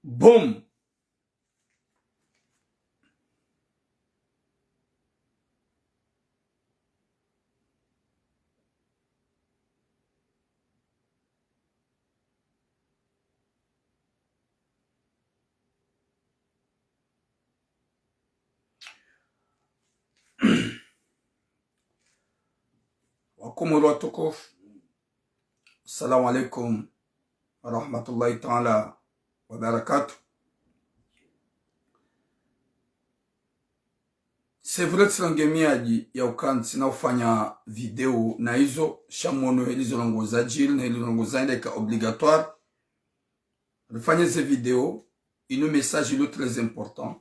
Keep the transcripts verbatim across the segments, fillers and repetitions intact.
Boom. Wakomori watukufu, assalamu alaikum warahmatullahi taala wabarakatuh. C'est vrai, tsilangemiaji ya ukantsi na ufanya video na izo, sha mwono heli zo ndrongoo zadjiri, na heli zo ndrongoo zaenda ika obligatoire rifanye ze video, inu message ilo très important.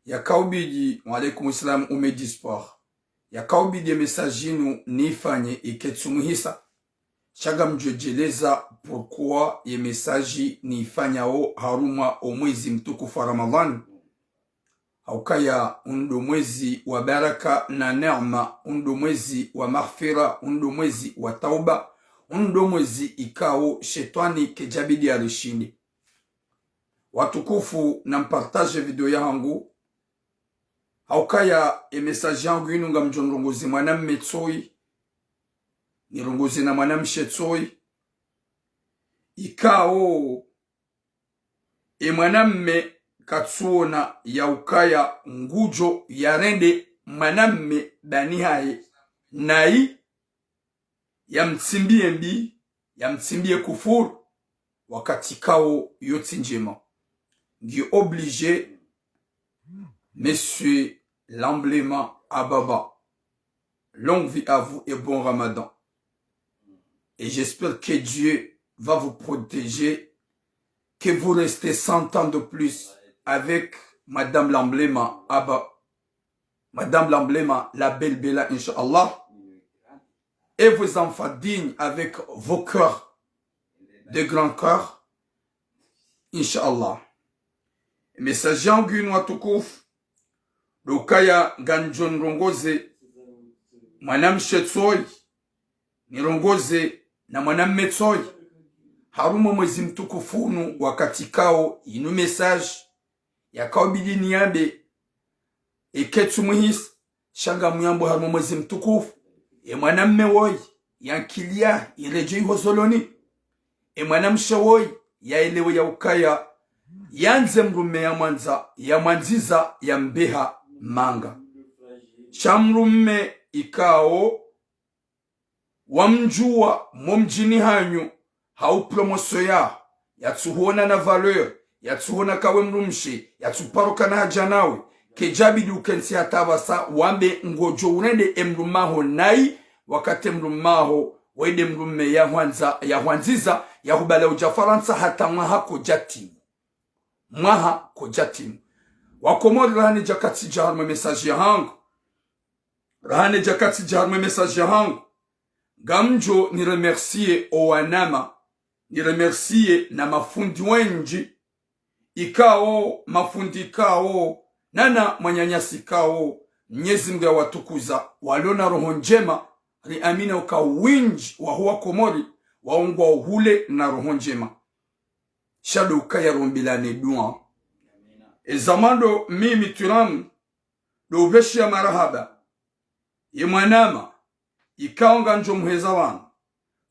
Yakaubidi, wa alaikum salam, Umedi Sport. Yakaubidi ye message inu niifanye iketsu muhisa. Sha ngamdjo djeleza pourquoi ye message niifanyao harumwa omwezi mtukufu wa Ramadhani. Haukaya undo mwezi wa baraka na neema, undo mwezi wa maghfira, undo mwezi wa tauba, undo mwezi ikao shetwani kedjabidi arishinde. Watukufu, na mpartage video yahangu. Haukaya e message yangu inu ngamdjo nirongoze mwanamme tsoyi, nirongoze na mwanamshe tsoyi. Ikao e mwanamme katsuona yaukaya ngudjo yarende mwanamme dani hahe, nayi yamtsimbiye mbi, yamtsimbiye kufuru, wakati ikao yo tsi ndjema. Ngi obligé, Monsieur Lamblema Ababa. Longue vie à vous et bon Ramadan. Et j'espère que Dieu va vous protéger, que vous restez cent ans de plus avec Madame Lamblema Ababa, Madame Lamblema, la belle Bella, Inch'Allah. Et vos enfants dignes avec vos cœurs, de grands cœurs, Inch'Allah. Message yangu inu watukufu, ndo ukaya ngamdjo nirongoze mwanamshe tsoyi, nirongoze na mwanamme tsoyi, harumwa mwezi mtukufu unu, wakati ikao inu message yakaubidi niyambe iketsu muhisa, sha ngamuyambao harumwa mwezi mtukufu. E mwanamme woyi, yankili yahe iredjei hozoloni. E mwanamshe woyi, yaelewe yaukaya yandze mrumme yamwandza, yamwandziza, yambeha manga. Sha mrumme ikao wamdjuwa mo mdjini hanyu, hau promotion yaho, yatsuhuona na valeur, yatsuhuona kawe mdrumshe, yatsuparoka na haja nawe, kedjabidi ukentsi hata pvasa wambe ngodjo urende e mdrumme waho nayi, wakati e mdrumme waho wende mdrumme yahwandza, yahwandziza, yahubala udja Farantsa hata mwaha kodjatimu. Mwaha kodjatimu. Wakomori, raha nidjakatsi dja harumwa message yahangu. Raha nidjakatsi dja harumwa message yahangu, ngamdjo niremercier owanama, niremercier na mafundi wendji, ikao, mafundi ikao, nana mwananyasi ikao, Mnyezi Mngu yawatukuza, walo na roho ndjema, riamini uka wendji waho Wakomori, waungwa uhule na roho ndjema. Sha ndo ukaya rombilane dua. Eza mwando mimi Turam, ndo upveshiya marahaba ye mwanama, ikao ngamdjo muheza wanu,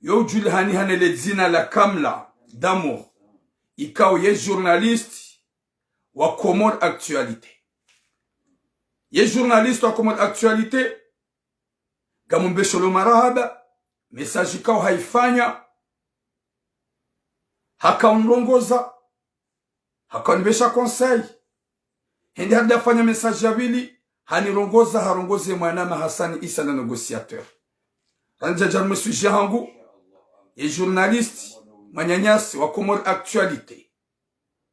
yo udjulihana hane le dzina la Kamla Damour, ikao ye journaliste wa Comores Actualité. Ye journaliste wa Comores Actualité, ngamumbeshelo marahaba, message ikao haifanya, hakaunirongoza, hakaunipvesha conseil. Hende harudi hafanya message ya pvili, hanirongoza, harongoze mwanama Hassan Issa na négociateur. Randja dja harumwa sujet yahangu, ye journaliste, mwananyasi wa Comores Actualité,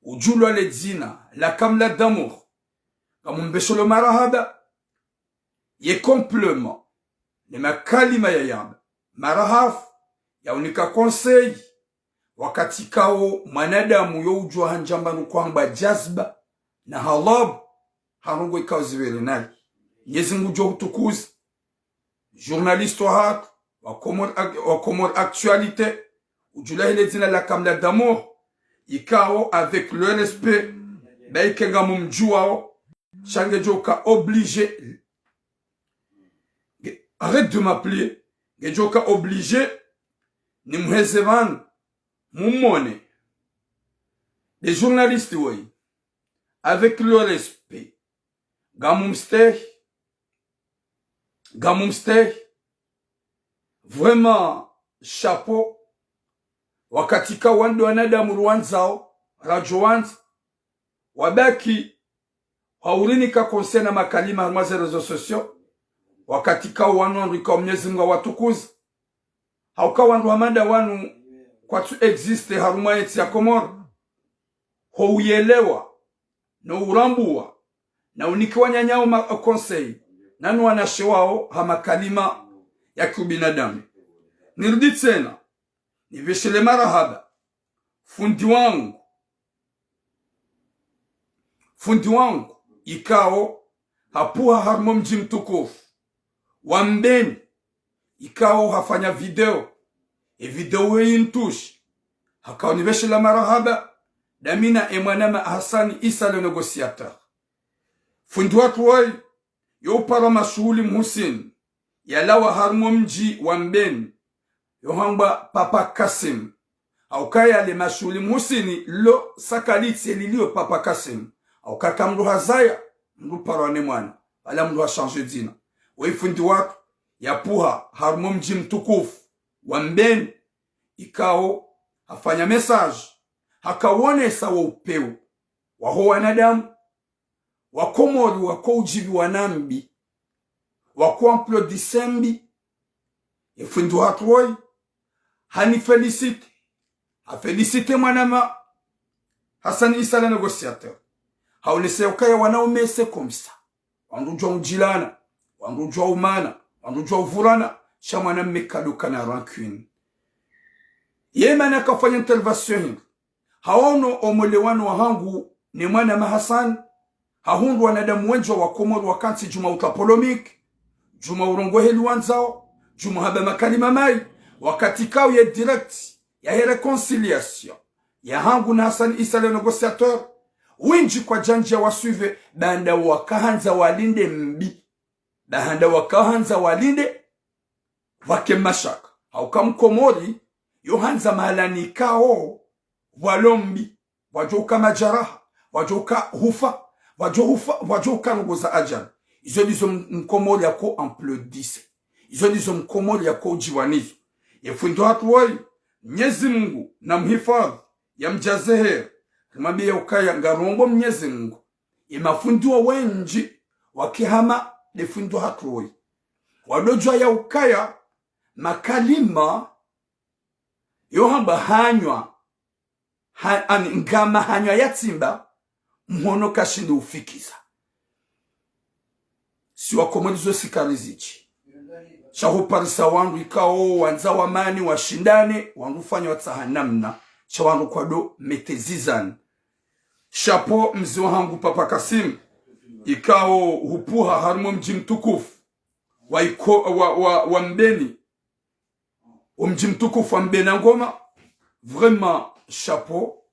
udjulwa le dzina la Kamla Damour, ngamumbeshelo marahaba, ye complément, ne makalima ya yamba, marahafu, ya unika conseil, wakati ikao mwanadamu yo udjua handjamba nukwamba jazba, na halabu, ha ndrongoo ikao zipvele nayi. Mnyezi Mngu udjo hutukuza. Journaliste wahatru, wa Comores Ac-, wa Comores Actualité, udjulwa he le dzina la Kamla Damour, ikao avec le respect, baike ngamumdjuwao, sha ngedjoka obligé. Nge-, arrête de m'appeler. Ngedjoka obligé, nimuheze pvanu, mumone. Nde journaliste woyi, avec le respect, ngamumstehi, ngamumstehi. Vraiment, chapeau. Wakati ka wandru wanadamu ruwandzao, radjo wandza, wabaki, hawurinika conseil na makalima harumwa ze réseaux sociaux. Wakati ka wanu wandru ikao Mnyezi Mungu hawatukuza. Hauka wandru hama nda wanu kwatsu existe harumwa yentsi ya Komori. Ho uyelewa, no urambuwa, na unikiwa nyanyao ma conseil, nanu wanashe wao ha makalima ya kiubinadamu. Nirudi tsena, nipveshele marahaba fundi wangu, fundi wangu, ikao hapvuha harumwa mdji mtukufu wa Mbeni, ikao hafanya video. E video weyi ntushi, hakao nipveshela marahaba, damina e mwanama Hassan Issa le négociateur. Fundi watru woyi, yo upara mashuhuli Mhusini, yalawa harumwa mdji wa Mbeni, yo hambwa Papa Kassim. Haukaya le mashuhuli Mhusini lo sakalitse lilio Papa Kassim. Hauka ka mndru hazaya, mndru parwa ne mwana, wala mndru ha change dzina. Weyi fundi watru, yapvuha harumwa mdji mtukufu wa Mbeni, ikao hafanya message, hakawonesa wo upvewu waho wanadamu wa Komori wako udjiviwa na mbi, wako applaudisse mbi. E fundi watru woyi, hani félicité. Ha félicité mwanama Hassan Issa le négociateur. Haonesa ukaya wanaume c'est comme ça. Wandru udjuwa udjilana, wandru udjuwa umana, wandru udjuwa uvurana, sha mwanamme kadjoka na rancune. Ye mana kafanya intervention hindri. Haono o mwelewano wahangu ne mwanama Hassan, hahundru wanadamu wendji wa Komori wakantsi djuma utra polémique, djuma urongoa heli wandzao, djuma hamba makalima mayi, wakati kao ye direct yahe réconciliation yahangu na Hassan Issa le négociateur, wendji kwadjandja wa suivre, baanda wakahandza walinde mbi, baanda wakahandza walinde wake mashaka. Hauka mkomori, yo handza mahalani kao pvwalo mbi, pvwadjo uka majaraha, pvwadjo uka hufa, pvwadjo hufa, pvwadjo uka ndrongo za ajali. Izo ndizo m-, mkomori yako applaudisse. Izo ndizo mkomori yako udjiwa nizo. Ye fundi hatru woyi, Mnyezi Mungu na mhifadhi, ya mdjaze heri. Rimwambiye ukaya ngarombo Mnyezi Mungu, ye mafundi wo wendji wake hama nde fundi hatru woyi, wadodjuwa ya ukaya makalima yo hamba hanywa, ha-, ani, ngama hanywa ya tsimba, mhono kashindi ufikiza. Si wakomori zo sikari zidji. Sha huparisa wandru ikao wandza wamani washindane, wandru ufanya watsaha namna, sha wandru kwado mettre zizani. Chapeau mze wahangu Papa Kassim, ikao hupvuha harumwa mdji mtukufu wa iko-, wa, wa, wa Mbeni, o mdji mtukufu wa Mbeni na Ngoma. Vraiment, chapeau.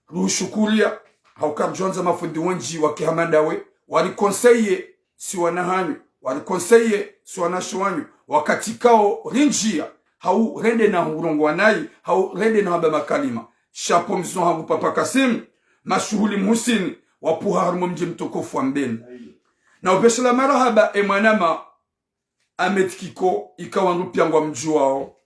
Ruhushukuria, hauka ridjo wandza mafundi wendji wake hama ndawe, wari conseiller si wana hanyu, wari conseiller si wanashe wanyu, wakati kao rindjia, hau rende na hurongoa nayi, hau rende na hamba makalima. Chapeau mze wahangu Papa Kassim, mashuhuli Mhusini, wapvuha harumwa mdji mtukufu wa Mbeni. Na upveshela marahaba e mwanama Ahmed Kiko, ikao wandru piya ngwamdjuwao,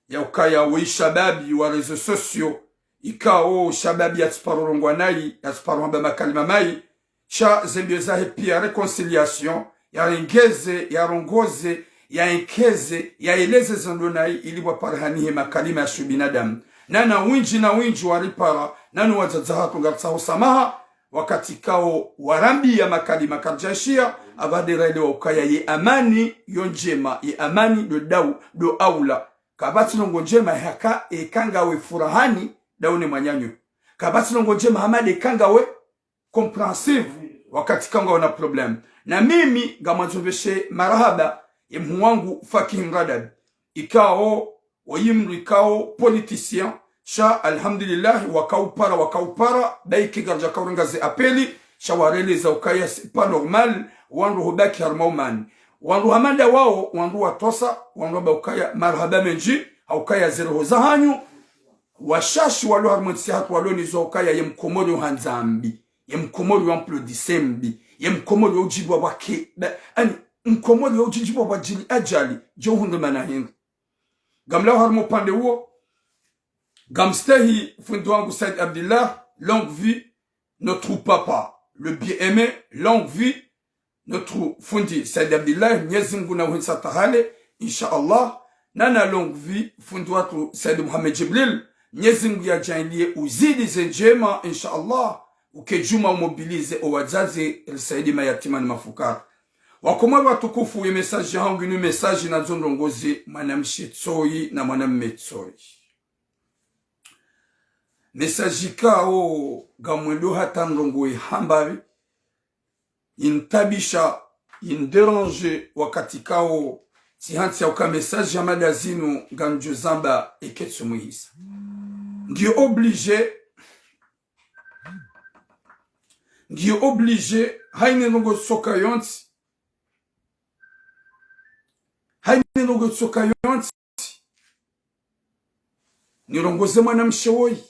ya ukaya weyi shababi wa réseaux sociaux, ikao shababi yatsiparo rongoa nayi, yatsiparo hamba makalima mayi, sha ze mbio zahe piya réconciliation, yarengeze, yarongoze, yaenkeze, yaeleze zandro nayi, ili pvwaparihanihe makalima ya shubinadamu. Nana wendji na wendji waripara, nanu wadzadze hatru ngaritsaho samaha, wakati kao warambiya makalima karidjaishiya, apvadera ile wa ukaya ye amani yo ndjema, ye amani ndo dau, ndo aula. Kapvatsi ndrongo ndjema haka, eka ngawe furahani, dau ne mwananyo. Kapvatsi ndrongo ndjema hama nde eka ngawe compréhensive, wakati kao ngawe na problème. Na mimi ngamwandzo nipveshe marahaba ye mhuu wangu Fakih Mradabi, ikao oyi mndru ikao politicien, Sha, alhamdulillah, wakaupara, wakaupara, baike ngaridjo kaurenga ze apeli, sha wareleza ukaya c'est pas normal, wandru hubaki harumwa umani. Wandru hama nda wao, wandru watsosa, wandru wamba ukaya marahaba mendji, ha ukaya ze roho zahanyu, washashi walo harumwa entsi yahatru walo nizo ukaya ye Mkomori uhandza mbi, ye Mkomori wa mplodise mbi, ye Mkomori wa udjibwa wake, ba, ani, Mkomori wa udjibwa wadjili ajali, djo uhundre mana hindri. Ngamlawo harumwa upande uwo, ngamstehi fundi wangu Said Abdillah, longue vie, notre papa, le bien-aimé, longue vie, notre fundi Said Abdillah, Mnyezi Mngu nahuhentsi tahale, insha Allah, nana longue vie, fundi watru Said Mohamed Djibril, Mnyezi Mngu yadjaanliye uzidi ze ndjema, insha Allah, uke djuma umobilize owadzadze, risaidie mayatima ni mafukara. Wakomori watukufu, ye message yahangu inu message nandzo ndrongoze mwanamshe tsoyi na mwanamme tsoyi. Message ikao ngamwendo hata ndrongo ihamba pvi, intabisha, indérange wakati ikao tsihantsi ya uka message ya mada zinu ngamdjo zamba eke tsumwihisa. Ngiyo obligé, ngiyo obligé, haina ndrongo tsoka yontsi, haina ndrongo tsoka yontsi, nirongoze mwanamshe woyi,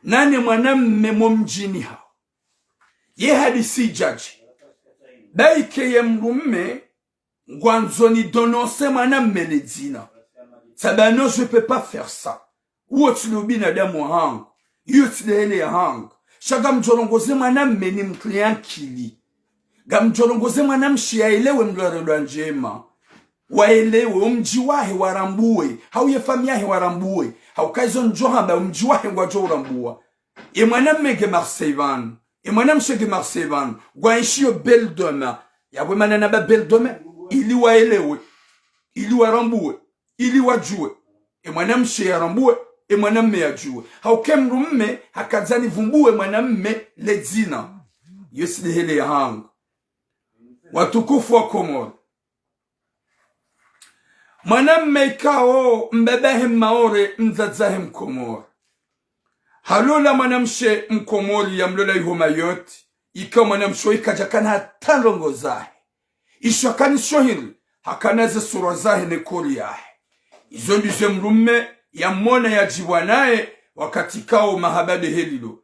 nane mwanamme mo mdjini hawo. Ye hadisi idjadje. Baike ye mdrumme, ngwandzo ni dénoncer mwanamme le dzina. Tsamba non, je peux pas faire ça. Uwo tsi le ubinadamu wahangu. Iyo tsi le heli yahangu. Sha ngamdjo rongoze mwanamme ni mtu ya ankili. Ngamdjo rongoze mwanamshe yaelewe mdru yarendwa ndjema. Waelewe, omdji wahe warambuwe. Hau ye famiyi yahe warambuwe. Hauka izo ndjo hamba, omdji wahe ngwadjo urambuwa. Ye mwanamme nge Marseille pvanu. Ye mwanamshe nge Marseille pvanu. Ngwaenshiyo Belle de Mai. Yapvo mana namba Belle de Mai, ili waelewe, ili warambuwe, ili wadjuwe. Ye mwanamshe yarambuwe, ye mwanamme yadjuwe. Hauka ye mdrumme hakandza nivumbuwe mwanamme le dzina. Iyo tsi le heli yahangu. Watukufu wa Komori. Mwanamme ikao mbaba yahe Mmaore, mdzadze wahe Mkomori. Halola mwanamshe Mkomori yamlola iho Mayotte, ikao mwanamshe oyi kadjakana hata ndrongo zahe. Isho hakana isho hindri, hakana ze sura zahe ne kori yahe. Izo ndizo ye mdrumme yamona yadjibwa naye wakati ikao mahaba nde heli lo.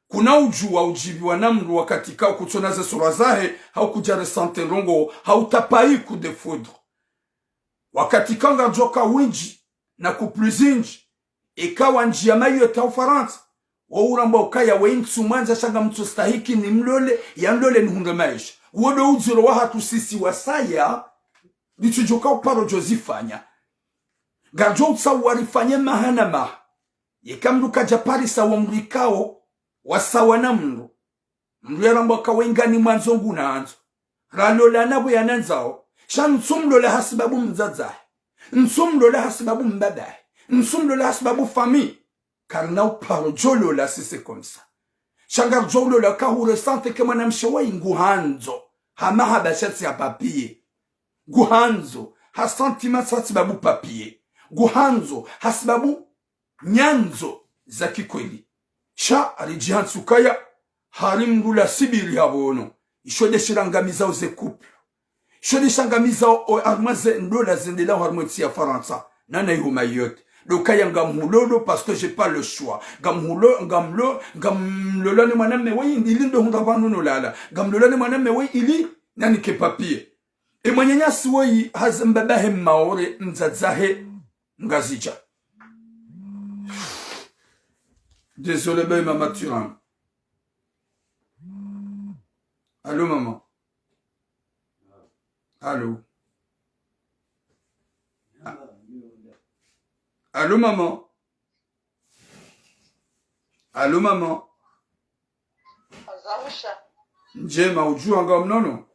Kuna udjuwa udjibiwa na mdru wakati ikao kutsona ze sura zahe, hau kudja ressentir ndrongo, hau t'as pas eu coup de foudre. Wakati ikao ngwadjoka wendji, na couple zindji, eka wandjiya Mayotte hau Farantsa, wo urambwa ukaya we ntsumwandza sha ngamtsustahiki nimlole, yamlole nihundre maesha. Uwo ndo udziro wahatru sisi wasaya, nditsudjoka uparo djozifanya. Ngadjo utsaha warifanye maha na maha. Yeka mdru kadja parisa wo mdru ikao, wasawa na mdru. Mdru yarambwa ka we ngani mwandzo ngunandzo. Ralolana pvo yanandzao. Sha ntsumlola hasibabu mdzadze wahe. Ntsumlola hasibabu mbaba yahe. Ntsumlola hasibabu famiyi. Karina uparo djolola si c'est comme ça. Sha ngaridjo ulola ka hu ressentir ke mwanamshe wayi nguhandzo. Ha mahaba sha tsi ya papier. Nguhandzo. Ha sentiment sha tsi babu papier. Nguhandzo. Hasibabu nyandzo za kikweli. Sha aridjihantsi ukaya, hari mdru la sibiri hapvono. Isho nde shirangamizao ze couple. Isho nde shirangamizao o harumwa ze ndola zendelao harumwa entsi ya Farantsa. Nana iho Mayotte. Ndo ukaya ngamhulolo parce que j'ai pas le choix. Ngamhulo, ngamlo, ngamlola ne mwanamme woyi ili ndo hundra pvanu no lala. Ngamlola ne mwanamme woyi ili nanike papier. E mwananyasi woyi haze mbaba yahe Mmaore, mdzadze wahe Ngazidja. Désolé, ben, maman Turan. Allô, maman. Allô. A-, allô, maman. Allô, maman. Azahusha. Ndjema, udjuwa nga mnono?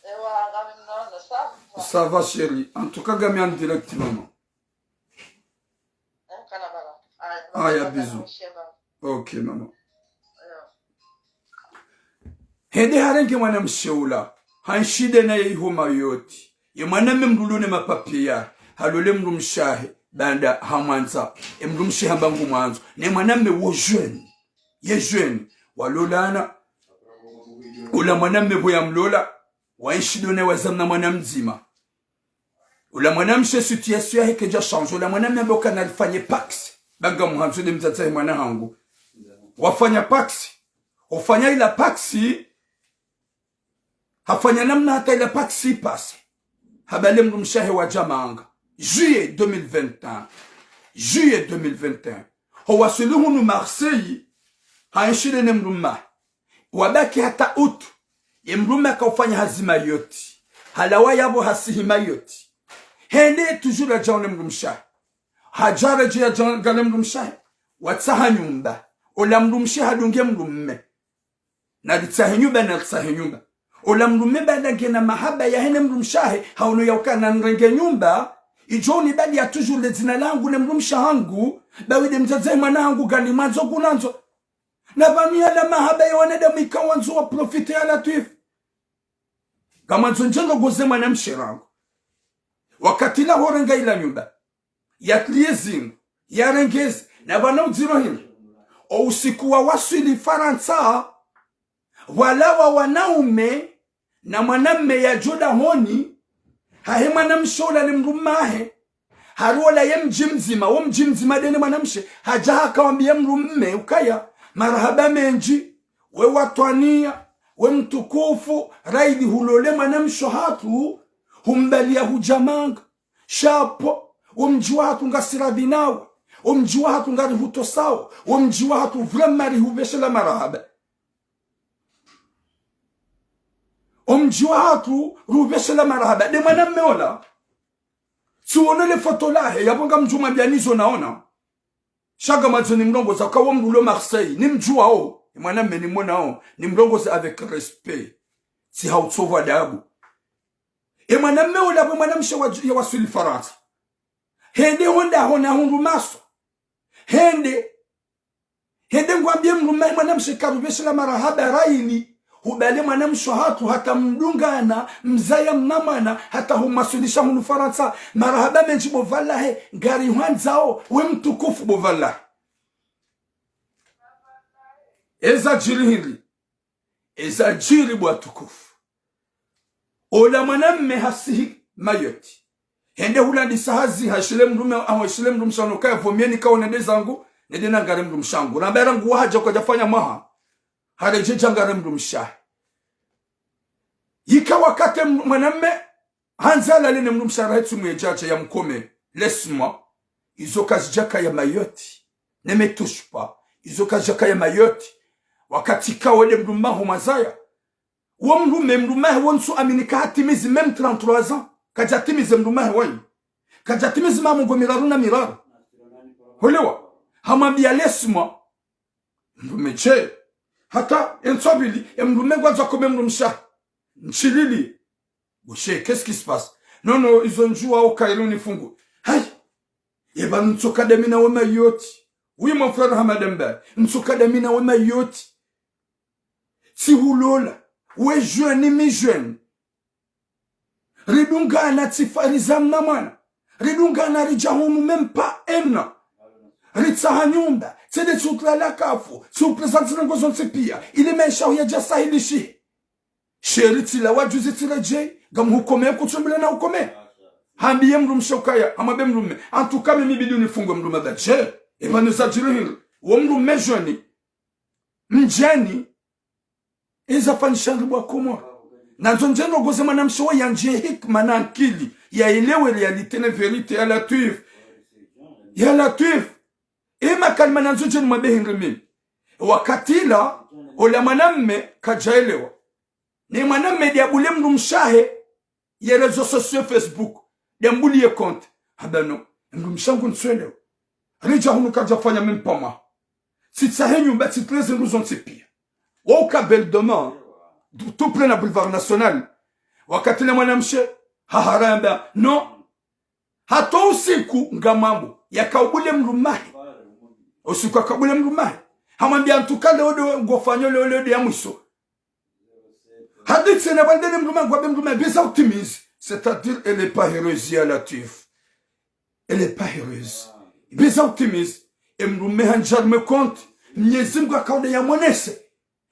Ewa, ngami mnono, ça va. Ça va, chérie. En tout cas, ngami en direct, maman. Aya, bisous. Ok, maman. Hende harenge mwanamshe ula. Hanshinde naye iho Mayotte. Ye mwanamme mdru lo ne mapapier yahe. Halole mdrumshe wahe. Baanda hamwandza, e mdrumshe hamba ngumwandzo. Ne mwanamme wo jeune. Ye jeune. Walolana. Ola mwanamme pvo yamlola, waenshi ndo ne wazaya mna mwana mdzima. Ola mwanamshe situation yahe kaidja changer. Ola mwanamme hamba uka narifanye pacs. Ba ngamwandzo nde mdzadze wahe mwana hangu. Wafanya pacs. Ufanya ila pacs, hafanya namna hata ila pacs ipase. Hapvale mdrumshe wahe wadja manga. Juillet deux mille vingt et un. Juillet deux mille vingt et un. Ho waswili hunu Marseille, haenshi nde ne mdrumme. Wabaki hata août. Ye mdrumme haka ufanya hazi Mayotte. Halawa yapvo hasihi Mayotte. Hende toujours hadja one mdrumshe. Hadja redjeyi hadja ngale mdrumshe. Watsaha nyumba. Ola mdrumshe hadunge mdrumme. Naritsahe nyumba, naritsahe nyumba. Ola mdrumme baanda ngena mahaba yahe ne mdrumshe, haono ya uka nanirenge nyumba, idjo unibaliya toujours le dzina langu ne mdrumshe hangu, ba we nde mdzadze wahe mwana hangu, nganimwandzo ngunandzo. Na pvanu yala mahaba ya wanadamu ika wandzo wa profiter ya Latwifu. Ngamwandzo ndjenge ngoze mwanamshe rangu. Wakati la horenga ila nyumba. Yatiliye zinu, yarenge zi, na pvanu udziro hindri. O usiku wa waswili Farantsa, walawa wanaume na mwanamme yadjo dahoni, hahe mwanamshe ola ne mdrumme wahe, harola ye mdji mdzima, wo mdji mdzima nde ne mwanamshe, hadja haka wambiya mdrumme ukaya, marahaba mendji, we watwaniya, we mtukufu, raili hulole mwanamshe hatru, humbaliya hudja manga. Chapeau, wo mdji wahatru ngasi radhi nawo, wo mdji wahatru ngarihutosao, wo mdji wahatru vraiment rihupveshela marahaba. Wo mdji wahatru rihupveshela marahaba. Nde mwanamme ola. Tsi wono le foto lahe, yapvo ngamdjo mwambiya nizo naona. Sha ngamwandzo nimrongoze, uka wo mdru ulo Marseille, nimdjuwao, e mwanamme nimwonao, nimrongoze avec respect. Tsi ha utsovu wa adabu. E mwanamme ola pvo mwanamshe wa, ya waswili Farantsa. Hende honda hona hundru maswa. Hende. Hende ngwambiye mdrumme, mwanamshe karupveshela marahaba raili. Hubale mwanamshe hatru hata mdungana, mzaya mna mwana, hata humaswilisha hunu Farantsa. Marahaba mendji bo pvala he, ngarihwandzao, we mtukufu bo pvala he. Eza djiri hindri. Eza djiri bo watukufu. Ola mwanamme hasihi Mayotte. Hende hulandisa hazi, hashile mdrumme, aho hashile mdrumshe hanu kaya pvo mie nikao nende zangu, nende nangare mdrumshe hangu. Ramba rangu wahadja kwadja fanya mwaha. Haredjeyi hadja ngare mdrumshe. Yika wakati m-, mwanamme, handza halale ne mdrumshe rahetsu mwedjadja ya mkome. Laisse-moi. Izo kazidjakaya Mayotte. Ne me touche pas. Izo kazidjakaya Mayotte. Wakati kawo nde mdrumme waho mwazaya. Wo mdrumme, mdrumme wahe wo ntsu amini kahatimizi même trente-trois ans. Kadjatimizi mdrumme wahe woyi. Kadjatimizi maha mengo miraru na miraru. Hulewa. Hamwambiya laisse-moi. Mdrumme dje. Hata, e ntsu ya pvili, e mdrumme ngwandzo kome mdrumshe. Ntsilili. Bo shehi, qu'est-ce qui se passe? Non, non, izo ndjuwa uka ili unifungu. Hayi. Eba ntsoka damina we Mayotte. Oui, mon frère Hamada Mbaye. Ntsoka damina we Mayotte. Tsihulola. We jeune, mi jeune. Ridungana tsifa, rizaya mna mwana. Ridungana ridja hunu même pas un an. Ritsaha nyumba. Tsende tsihutrala kafu. Tsihuprésente ze ndrongo zontsi piya. Ili maesha huyadja sahilishihe. Sheri tsilawa djuzi tsiredjeyi. Ngamhukome kutsumbile na hukome. Hambiye mdrumshe ukaya. Hamwambe mdrumme. En tout cas, mimi ibidi unifunge mdrumme ba dje. Eba neza djiri hindri. Wo mdrumme jeune. Mdjeni. Eza fanyisha ndri bo Wakomori. Nandzo ndje ndrongoze mwanamshe wo yandjiye hikima na ankili. Yaelewe réalité ne vérité ya Latwifu. Ya Latwifu. E makalima nandzo ndje nimwambe hindri mimi. Wakati ula, ola mwanamme kadjaelewa. Ne mwanamme nde yabule mdrumshe wahe ye réseaux sociaux Facebook. Nde yambuliye compte. Hamba non. Mdrumshe wangu ntsuelewa. Ridja hunu kadjafanya même pas mwaha. Tsitsahe nyumba, tsitsahe zindru zontsi piya. Wo uka Belle de Mai, tout près na Boulevard National. Wakati ula mwanamshe, hahara hamba, non. Hata usiku ngamwambo, yakaubule mdrumme wahe. Usiku yakaubule mdrumme wahe. Hamwambiya en tout cas leo ndo ngofanyo leo, leo ndo ya mwiso. Hadisi na pvandele mdrumme ngwambe mdrumme, biza utimizi. C'est-à-dire, elle est pas heureuse ya Latwifu. Elle est pas heureuse. Biza utimizi. Emdrume handza harumwa ekonti. Mnyezi Mngu akaonde yamonese.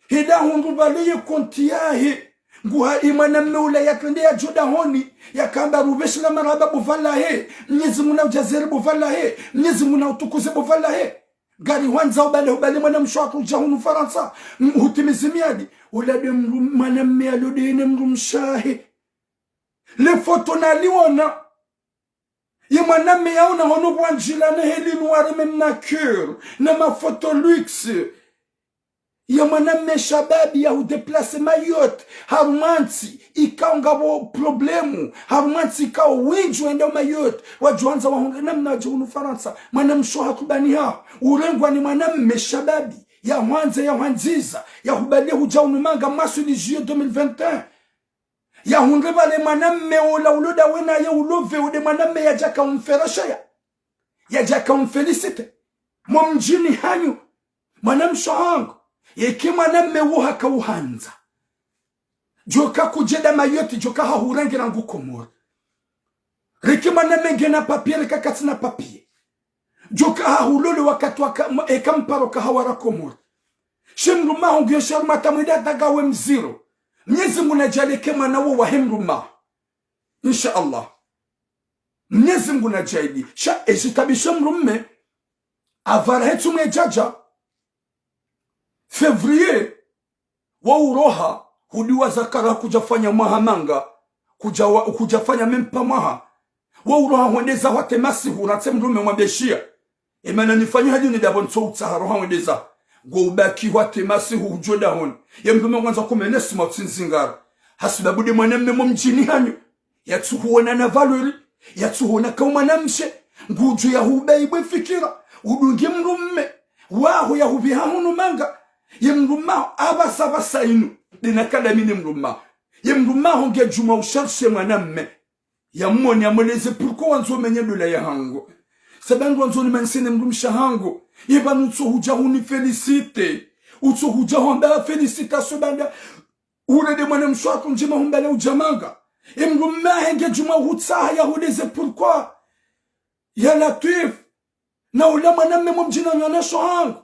Heda hundru pvale ye konti yahe. Nguha emwanamme ula yatrende yadjo dahoni. Yakamba rupveshela marahaba bo pvala he. Mnyezi Mngu naudjaze heri bo pvala he. Mnyezi Mngu nautukuze bo pvala he. Ngarihwandzao ubale hubale mwanamshe wahatru udja hunu Farantsa. M-, hutimizi miadi. Ula nde mdru-, mwanamme yalo nde ne mdrumshe wahe. Le foto naliona. Ye mwanamme yaona hono pvwandjila ne heli noir même na cœur, na mafoto luxe. Ye mwanamme shababi yahudéplacer Mayotte, harumwa ntsi ikao ngapvo problème, harumwa ntsi ikao wendji wendao Mayotte, wadjo wandza wahundre namna wadje hunu Farantsa, mwanamshe wahatru bani ha, urengwa ni mwanamme shababi, yahwandza, yahwandziza, yahubali hudja hunu manga mwaswili juillet deux mille vingt et un. Yahundre pvale mwanamme ola ulo ndawe naye ulo pve ude mwanamme yadjaka umferesheya. Yadjaka umféliciter. Mo mdjini hanyu. Mwanamshe wahangu. Yeke mwanamme wo haka uhandza. Djoka kudjenda Mayotte djoka hahurengera ngu Komori. Reke mwanamme ngena papier reka katsina papier. Djoka hahulole wakati waka, ma-, eka mparo kahawara Komori. She mdrume waho ngiyo sharuma tamwida daga we mziro. Mnyezi Mngu nadjaanlie ke mwana wo wahe mdrume waho. Insha Allah. Mnyezi Mngu nadjaanlie. Sha eshitaabisha mdrume. Apvara hetsu mwedjadja. Février. Wo uroha, hudiwa zakara kudja fanya mwaha manga, kudja wa-, kudja fanya même pas mwaha. Wo uroha hwendeza hwate masihu, natse mdrume mwambeshiya. Emana nifanyo hadji ni ndapvo ntso utsaha roha hwendeza. Ngo ubaki hwate masihu hudjo dahoni. Ye mdrume ngwandzo kumenesi mwa utsindzingara. Hasibabu nde mwanamme mo mdjini hanyu. Yatsuhuona na valeur, yatsuhuona ka umwanamshe, ngudjo yahubaibwe fikira, udunge mdrume, waho yahupviha hunu manga, ye mdrume waho apvasa apvasa inu, nde nakadamine mdrume waho. Ye mdrume waho nge djuma usharishe mwanamme, yamone, yamweleze pourquoi wandzo umenye ndola yahangu. Sababu wandzo nimanyise ne mdrumshe wahangu, ye pvanu utso hudja huni féliciter, utso hudja hwamba félicitations banda, ule nde mwanamshe wahatru ndjema humbale udja manga. Emdrume wahe nge djuma uhutsaha yahuleze pourquoi. Ya Latwif. Na ula mwanamme mo mdjini hanyu mwanamshe wahangu.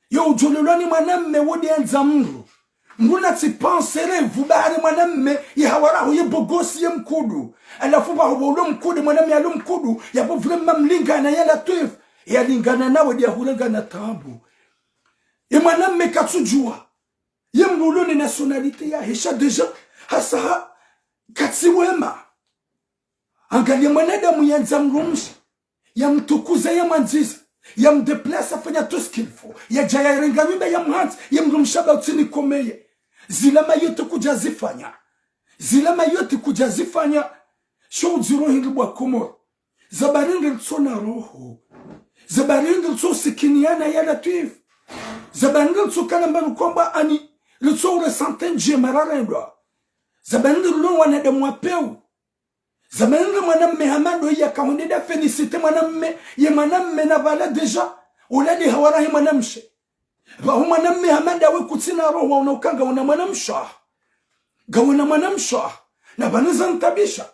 Yo udjolelwa ni mwanamme wo nde yandza mdru. Mdru natsi pense rêve bahari mwanamme ye hawara ho ye bogosi ye mkudu. Halafu pvaho pvo ulo mkudu, mwanamme yalo mkudu, yapvo vraiment mlingana ya Latwif. Yalingana nawe nde yahurengana taabu. Ye mwanamme katsudjuwa. Ye mdru ulo ne nationalité yahe sha déjà, hasa ha, katsi wema. Angalia mwanadamu yandza mdrumshe, yamtukuza, yamwandziza, yamdéplacer, afanya tout ce qu'il faut, yadja yarenga nyumba yamhandza, ye mdrumshe hamba utsinikomeye. Zila Mayotte kudja zifanya. Zila Mayotte kudja zifanya. Sho udziro hindri bo wa Komori. Sababu hindri ritso na roho. Sababu hindri ritso sikiniana ya Latwif. Sababu hindri ritso kana mbanu kwamba ani ritso uressentir ndjema rarendwa. Sababu hindri rilo wanadamu wa pewu. Sababu hindri mwanamme hama ndo yaka hwende nda féliciter mwanamme, ye mwanamme na pvala déjà, ula nde hawara he mwanamshe. Pvaho mwanamme hama ndawe kutsina roho waona uka ngawona mwanamshe. Ngawona mwanamshe. Na pvanu zantaabisha.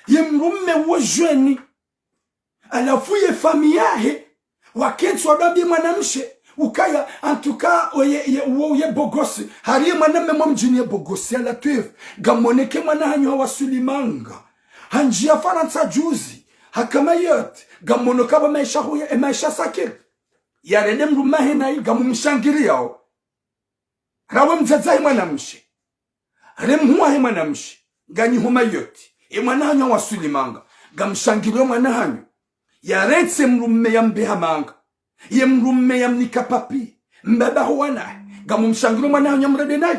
Ye mdrume wo jeune. Halafu ye famille yahe, wakentsi wadambie mwanamshe, ukaya, en tout cas, oye, ye, uwo ye bogosi. Hari ye mwanamme mo mdjini ye bogosi ya Latwif. Ngamoneke mwana hanyu hawaswili manga. Handjia Farantsa juzi. Haka Mayotte. Ngamono kaba maesha huye, e maesha sakir. Yarende mdrume wahe nayi, ngamumshangiriyao. Rawe mdzadze wahe mwanamshe. Re mhuu wahe mwanamshe. Nganyi ho Mayotte. E mwana hanyu hawaswili manga. Ngamshangiriyo mwana hanyu. Yarentsi mdrume yambeha manga. Ye mdrume yamnika papier. Mbaba ho wanahe. Ngamumshangiriyo mwana hanyu yamrende nayi.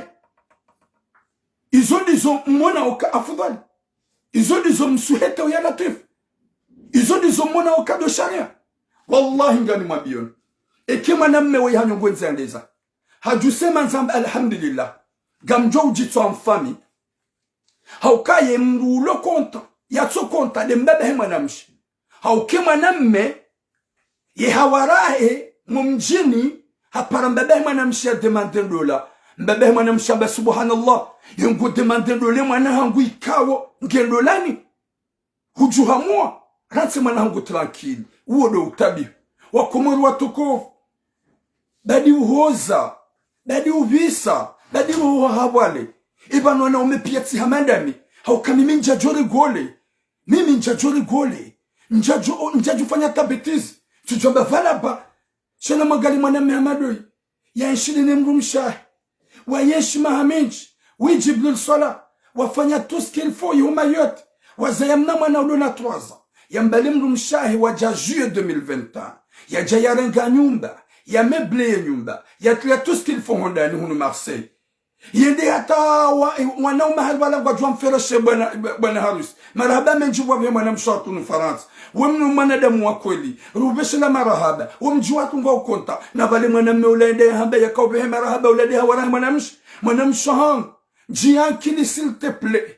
Izo ndizo mwona uka afudhali. Izo ndizo msuheta ya Latwif. Izo ndizo mwona uka ndo sharia. Wallahi nganimwambiyoni. Eke mwanamme we hanyu ngwendza ndeza. Hadjusema ndzamba alhamdulillah. Ngamdjo udjitso amfami. Hauka ye mdru ulo content, yatso content nde mbaba he mwanamshe. Hauka ye mwanamme, ye hawara he, mo mdjini, hapara mbaba he mwanamshe ya demander ndola. Mbaba he mwanamshe hamba subhanallah. Ye ngu demander ndola mwana hangu ikao, nge ndolani. Hudjuha mwa. Rantsi mwana hangu tranquille. Uwo ndo utabihu. Wakomori watukufu. Badi uhoza. Badi uvisa. Badi uhoha habwale. Ipvanu wanaume piya tsi hama ndami. Hauka mimi ndjadjo rigole. Mimi ndjadjo rigole. Ndjadjo, ndjadjo fanya ta bêtise. Tsudjo amba pvala ba. Sha namwangalie mwanamme hama ndoyi. Yaenshi ne mdrumshe wahe. Waenshi maha mendji. Wi Djibril Swala. Wafanya tout ce qu'il faut, iho Mayotte. Wazaya mna mwana ulo na trois ans. Yambali mdrumshe wahe wadja juillet deux mille vingt et un. Yadja yarenga nyumba. Yameublé ye nyumba. Yatria tout ce qu'il faut hondani hunu Marseille. Yende hata wa, wanaume hali pvala ngwadjo mfereshe bwana, bwana harusi. Marahaba mendji pvwa pve mwanamshe hatru hunu Farantsa. We mnu mwanadamu wa kweli. Rupveshe la marahaba. We mdji watru ngwa ukonta. Na pvale mwanamme ula yende hamba yaka upvehe marahaba ula nde hawarahi mwanamshe. Mwanamshe hangu. Ndjiya nkini s'il te plaît.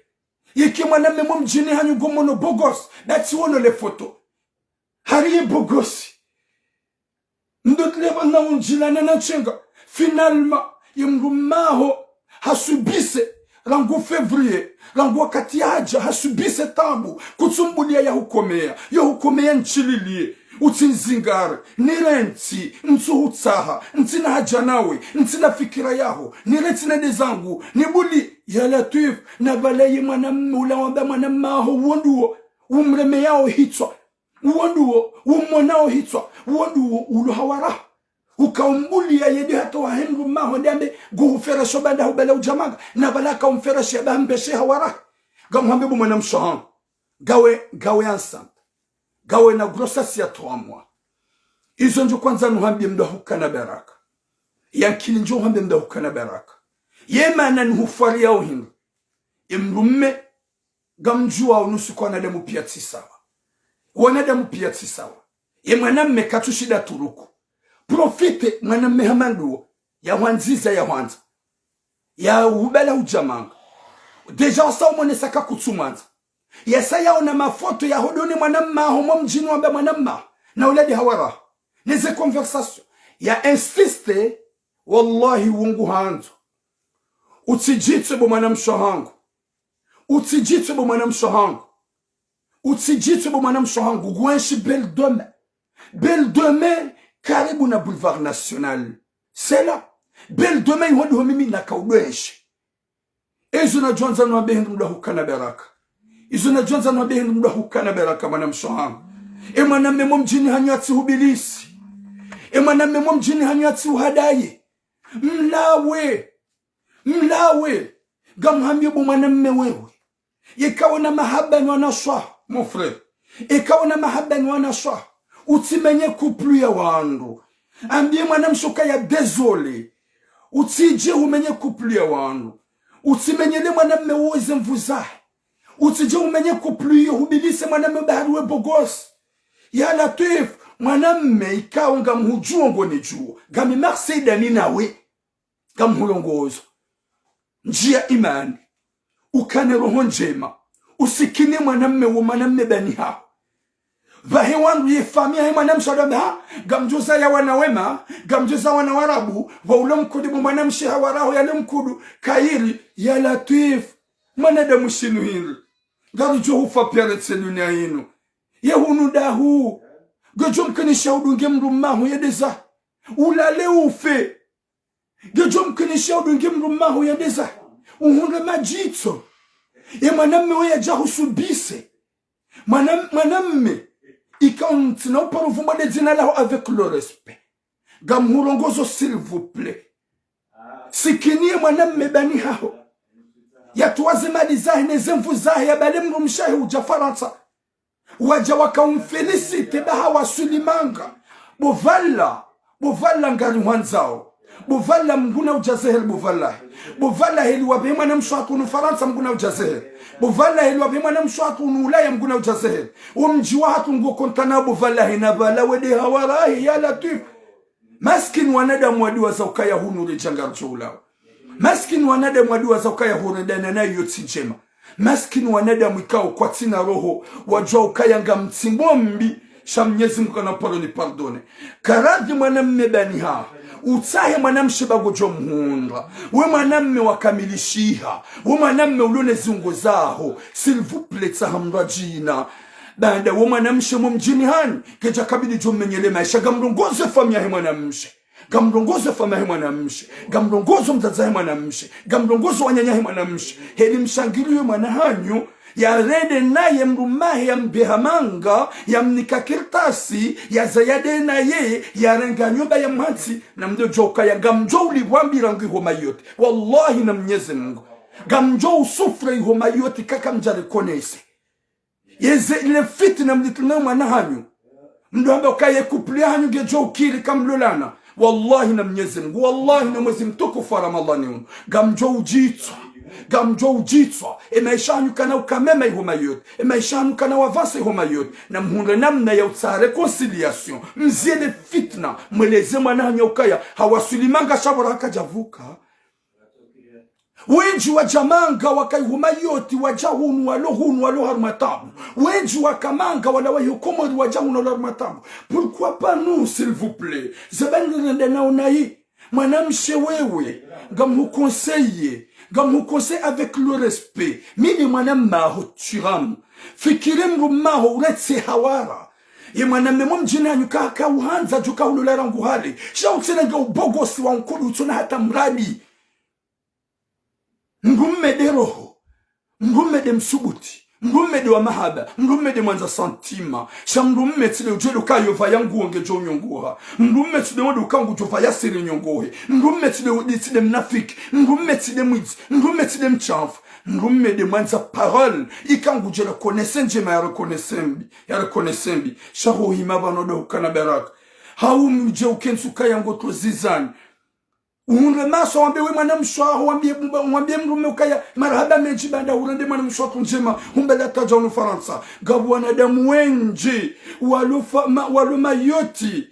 Yeke mwanamme mo mdjini hanyu ngo mono beau gosse. Datsi wono le photo. Hari ye beau gosse. Ndo tsi leba na undjilana na ntsenga. Finalement, ye mdrumme waho, hasubise, rangu février, rangu wakati yadja, hasubise taabu, kutsumbuliya yahukomeya, yahukomeya ntsililiye, utsinizingare, nirentsi, ntsuhutsaha, ntsina haja nawe, ntsina fikira yaho, nirentsi nende zangu, nibuli, ya Latwif, na pvala ye mwanamme ula wamba mwanamme waho wonduwo, umremeyao hitswa, uwo nduwo, umonao hitswa, uwo nduwo ulo hawaraha. Ukaumbuliya yende hata wahe mdrumme waho nde ambe, nguhuferesho banda hubala udjamanga, na pvala akaumfereshe yamba hambeshe hawaraha. Ngamuhambe bo mwanamshe hangu. Ngawe, ngawe enceinte. Ngawe na grossesse ya trois mois. Izo ndjo kwandza nuhambiye mdru hukana baraka. Yankini ndjo hambiye mdru hukana baraka. Ye mana nuhufwariya uhindru. Ye mdrumme, ngamdjuwa unusu kwa wanadamu piya tsi sawa. Wanadamu piya tsi sawa. Ye mwanamme katsushinda turuku. Profite mwanamme hama nduwo. Yahwandziza yahwandza. Yahubala udjamanga. Déjà wasa umonesa kakutsumwandza. Yasa yaona mafoto yahodone mwanamme waho mo mdjini wamba mwanamme waho. Na ula nde hawaraha. Neze conversation. Ya insiste. Wallahi wungu handzo. Utsidjitse bo mwanamshe hangu. Utsidjitse bo mwanamshe hangu. Utsidjitse bo mwanamshe hangu. Ngwenshi Belle de Mai. Belle de Mai, karibu na Boulevard National. C'est là. Belle de Mai, iho ndiho mimi nakaudwenshi. Izo nadjo andza nuhambe hindru mdru hukana baraka. Izo nadjo andza nuhambe hindru mdru hukana baraka mwanamshe hangu. E mwanamme mo mdjini hanyu yatsihubilisi. E mwanamme mo mdjini hanyu yatsiuhadaye. Mlawe. Mlawe, ngamhambiyo bo mwanamme wewe. Yeka wena mahaba ni wanashe waho, mon frère. Yeka wena mahaba ni wanashe waho. Utsimenye couple ya wandru. Ambiye mwanamshe ukaya désolé. Utsidje umenye couple ya wandru. Utsimenyele mwanamme wo ze nvu zahe. Utsidje umenye couple iyo hubilise mwanamme bahari we beau gosse. Ya Latwif, mwanamme ikao ngamhudjuwo ngonidjuwo. Ngami Marseille ndami nawe. Ngamhulongozo. Ndjiya imani. Ukane roho ndjema. Usikine mwanamme wo mwanamme bani haho. Pvahe wandru ye famiyi yahe mwanamshe wadambe ha, ngamdjo zaya wana wema, ngamdjo zaya wana warabu, pvwa ulo mkudu bo mwanamshe hawaraho yale mkudu, kayiri, ya Latwif, mwanadamu shinu hindri. Ngaridjo hufa piya rentsi duniya inu. Ye hunu dahu. Ngedjo mkinisha udunge mdrumme waho yende zahe. Ulale ufe. Ngedjo mkinisha udunge mdrumme waho yende zahe. Uhundre madjitso. Ye mwanamme we yadja husubise. Mwana, mwanamme. Ika untsina uparo pvumbwa nde dzina laho avec le respect. Ngamhulongozo s'il vous plaît. Sikiniye mwanamme bani haho. Yatowa ze mali zahe ne ze nvu zahe yabale mdrumshe wahe udja Farantsa. Wadja wakaumfélicité baha wasulimanga. Bo pvala, bo pvala ngarihwandzao. Bo pvala Mngu naudjazeheri bo pvala. Bo pvala heli wapve mwanamshe wahatru unu Farantsa Mngu naudjazeheri. Bo pvala heli wapve mwanamshe wahatru unu Ulaya Mngu naudjazeheri. Wo mdji wahatru ngo kontana bo pvala hena pvala wende hawarahi ya Latwif. Maskini wanadamu wadiwaza ukaya hunu ridja ngaridjo ulawa. Maskini wanadamu wadiwaza ukaya hunu dana nayo tsi ndjema. Maskini wanadamu ikao kwatsina roho, wadjuwa ukaya ngamtsimbo mbi, sha Mnyezi Mngu kana paro ni pardonné. Karadhi mwanamme bani haho, utsahe mwanamshe ba ngodjo mhundra. We mwanamme wakamilishiha, we mwanamme ulo ne ziungo zaho, s'il vous plaît tsaha mdru djina. Baanda wo mwanamshe mo mdjini hanyu, kedja kabidi djo mmenyele maesha, ngamrongozo famiyi yahe mwanamshe. Ngamrongozo famiyi yahe mwanamshe. Ngamrongozo mdzadze wahe mwanamshe. Ngamrongozo wananya wahe mwanamshe. Heli mshangiliyo mwana hanyu, yarende naye mdrume wahe yambeha manga, yamnika kartasi, yaza yende naye, yarenga nyumba yamhantsi, na mdodjo ukaya, ngamdjo ulipvwa mbili rangu iho Mayotte. Wallahi na Mnyezi Mungu. Ngamdjo usufre iho Mayotte kaka mdja reconnaître. Yeze ile fitina mlituna mwana hanyu. Mdo hamba ukaya ye couple yahanyu ngedjo ukiri kamlolana. Wallahi na Mnyezi Mungu, wallahi na mwezi mtukufu wa Ramadhani unu. Ngamdjo udjitswa. Ngamdjo udjitswa. E maesha yahanyu kana uka mema iho Mayotte. E maesha yahanyu kana wavance iho Mayotte. Na mhundre namna ya utsaha réconciliation. Mzie le fitina. Mweleze mwana hanyu ukaya hawaswili manga sha bora hakadjavuka. Wendji wadja manga waka iho Mayotte, wadja hunu, walo hunu, walo harumwa tabu. Wendji waka manga walawa iho Komori, wadja hunu, walo harumwa tabu. Pourquoi pas nous, s'il vous plaît? Zabani rende nao nayi. Mwanamshe wewe, ngamhuconseiller, ngamhuconseiller avec le respect. Mi nde mwana mmaho, Thuram. Fikiri mdrume waho, uretse hawara. Ye mwanamme mo mdjini hanyu ka, kauhandza djo kaulola rangu hale. Sha utsirenge ubogosi wa nkudu utsona hata muradi. Mdrume nde roho. Mdrume nde msubuti. Mdrume nde wa mahaba. Mdrume nde mwandza sentiment. Sha mdrume tsi nde udjo ndo ukayo pvaya nguo ngedjo unyongoha. Mdrume tsi nde wendo uka ngudjo pvaya siri nyongohe. Mdrume tsi nde, tsi nde mnafiki. Mdrume tsi nde mwidzi. Mdrume tsi nde mshamfu. Mdrume nde mwandza parole. Ika ngudjo reconnaître ndjema, ya reconnaître mbi. Ya reconnaître mbi. Sha ho hima pvanu ndo ukana baraka. Hau mdje ukentsi ukaya ngo tozizani. Uhundre maso, wambe we mwanamshe waho, wambe, wambe mdrume ukaya, marahaba mendji baanda hurende mwanamshe waho ndjema, humbe la tadja hunu Farantsa. Ngapvo wanadamu wendji, walo fa-, ma-, walo Mayotte.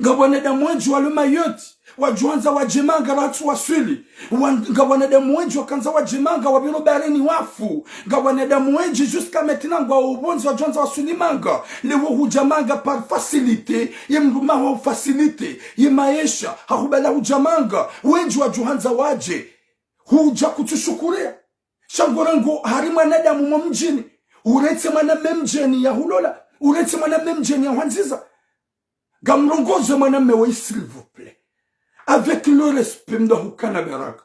Ngapvo wanadamu wendji, walo Mayotte. Wadjo handza wadje manga ratsu waswili. Wan-, ngapvo wanadamu wendji, wakandza wadje manga, wapviro baharini wafu. Ngapvo wanadamu wendji, jusqu'à maintenant, ngwao pvondze wadjo handza waswili manga. Leo hudja manga par facilité, ye mdrume waho facilité. Ye maesha, hahubala hudja manga, wendji wadjo handza wadje. Hudja kutsushukuria. Sha ngorango hari mwanadamu mo mdjini. Uretse mwanamme mdjeni yahulola. Uretse mwanamme mdjeni yahwandziza. Ngamrongozo mwanamme wayi, s'il vous plaît. Avec le respect, mdo hukana baraka.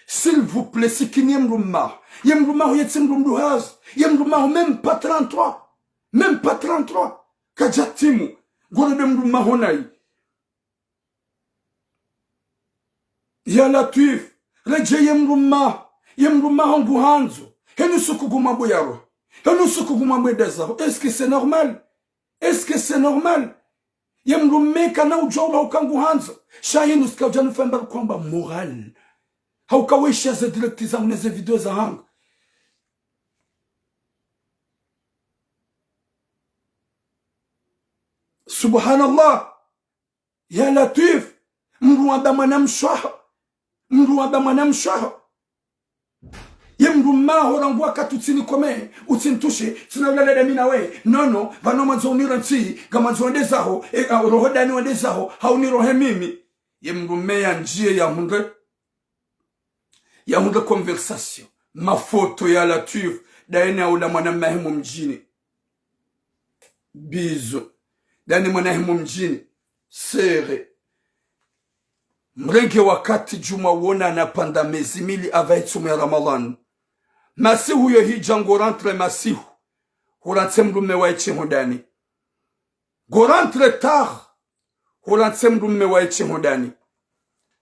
S'il vous plaît, sikini ye mdrume waho. Ye mdrume waho yetsi mdru mdru hazi. Ye mdrume waho même pas trente-trois. Même pas trente-trois. Kadja timu. Ngorebe mdrume waho nayi. Ya Latwif, redjeyi ye mdrume waho, ye mdrume waho nguhandzo. Henu suku gumwa buyaro. Henu suku gumwa mwende zaho. Est-ce que c'est normal? Est-ce que c'est normal? Ye mdrume kana udjo ula uka nguhandzo. Sha hinu sika udja nufamba kwamba moral. Hauka wesha ze direct zangu ne ze video zahangu. Subhanallah. Ya Latwif, mdru wamba mwanamshe waho. Mdru wamba mwanamshe waho. Ye mdrume waho rangu wakati utsini kome, utsintushe, tsina ulala dami nawe. Nono, pvanu mwandzo unirantsi, ngamwandzo wende zaho, e, a, roho dani wende zaho, haunirohe mimi. Ye mdrume yandjiye yahundre. Yahundre conversation. Mafoto ya Latwif, ndaye ne aula mwanamme wahe mo mdjini. Bizo. Ndaye ne mwana wahe mo mdjini. Sere. Mrenge wakati djumwa wonana pvanda mezi mili apvaha ye tsumu ya Ramadhani. Masihu yo hidja ngo rentré masihu. Hurantse mdrume wahe tsi ho ndani. Ngo rentré tard. Hurantse mdrume wahe tsi ho ndani.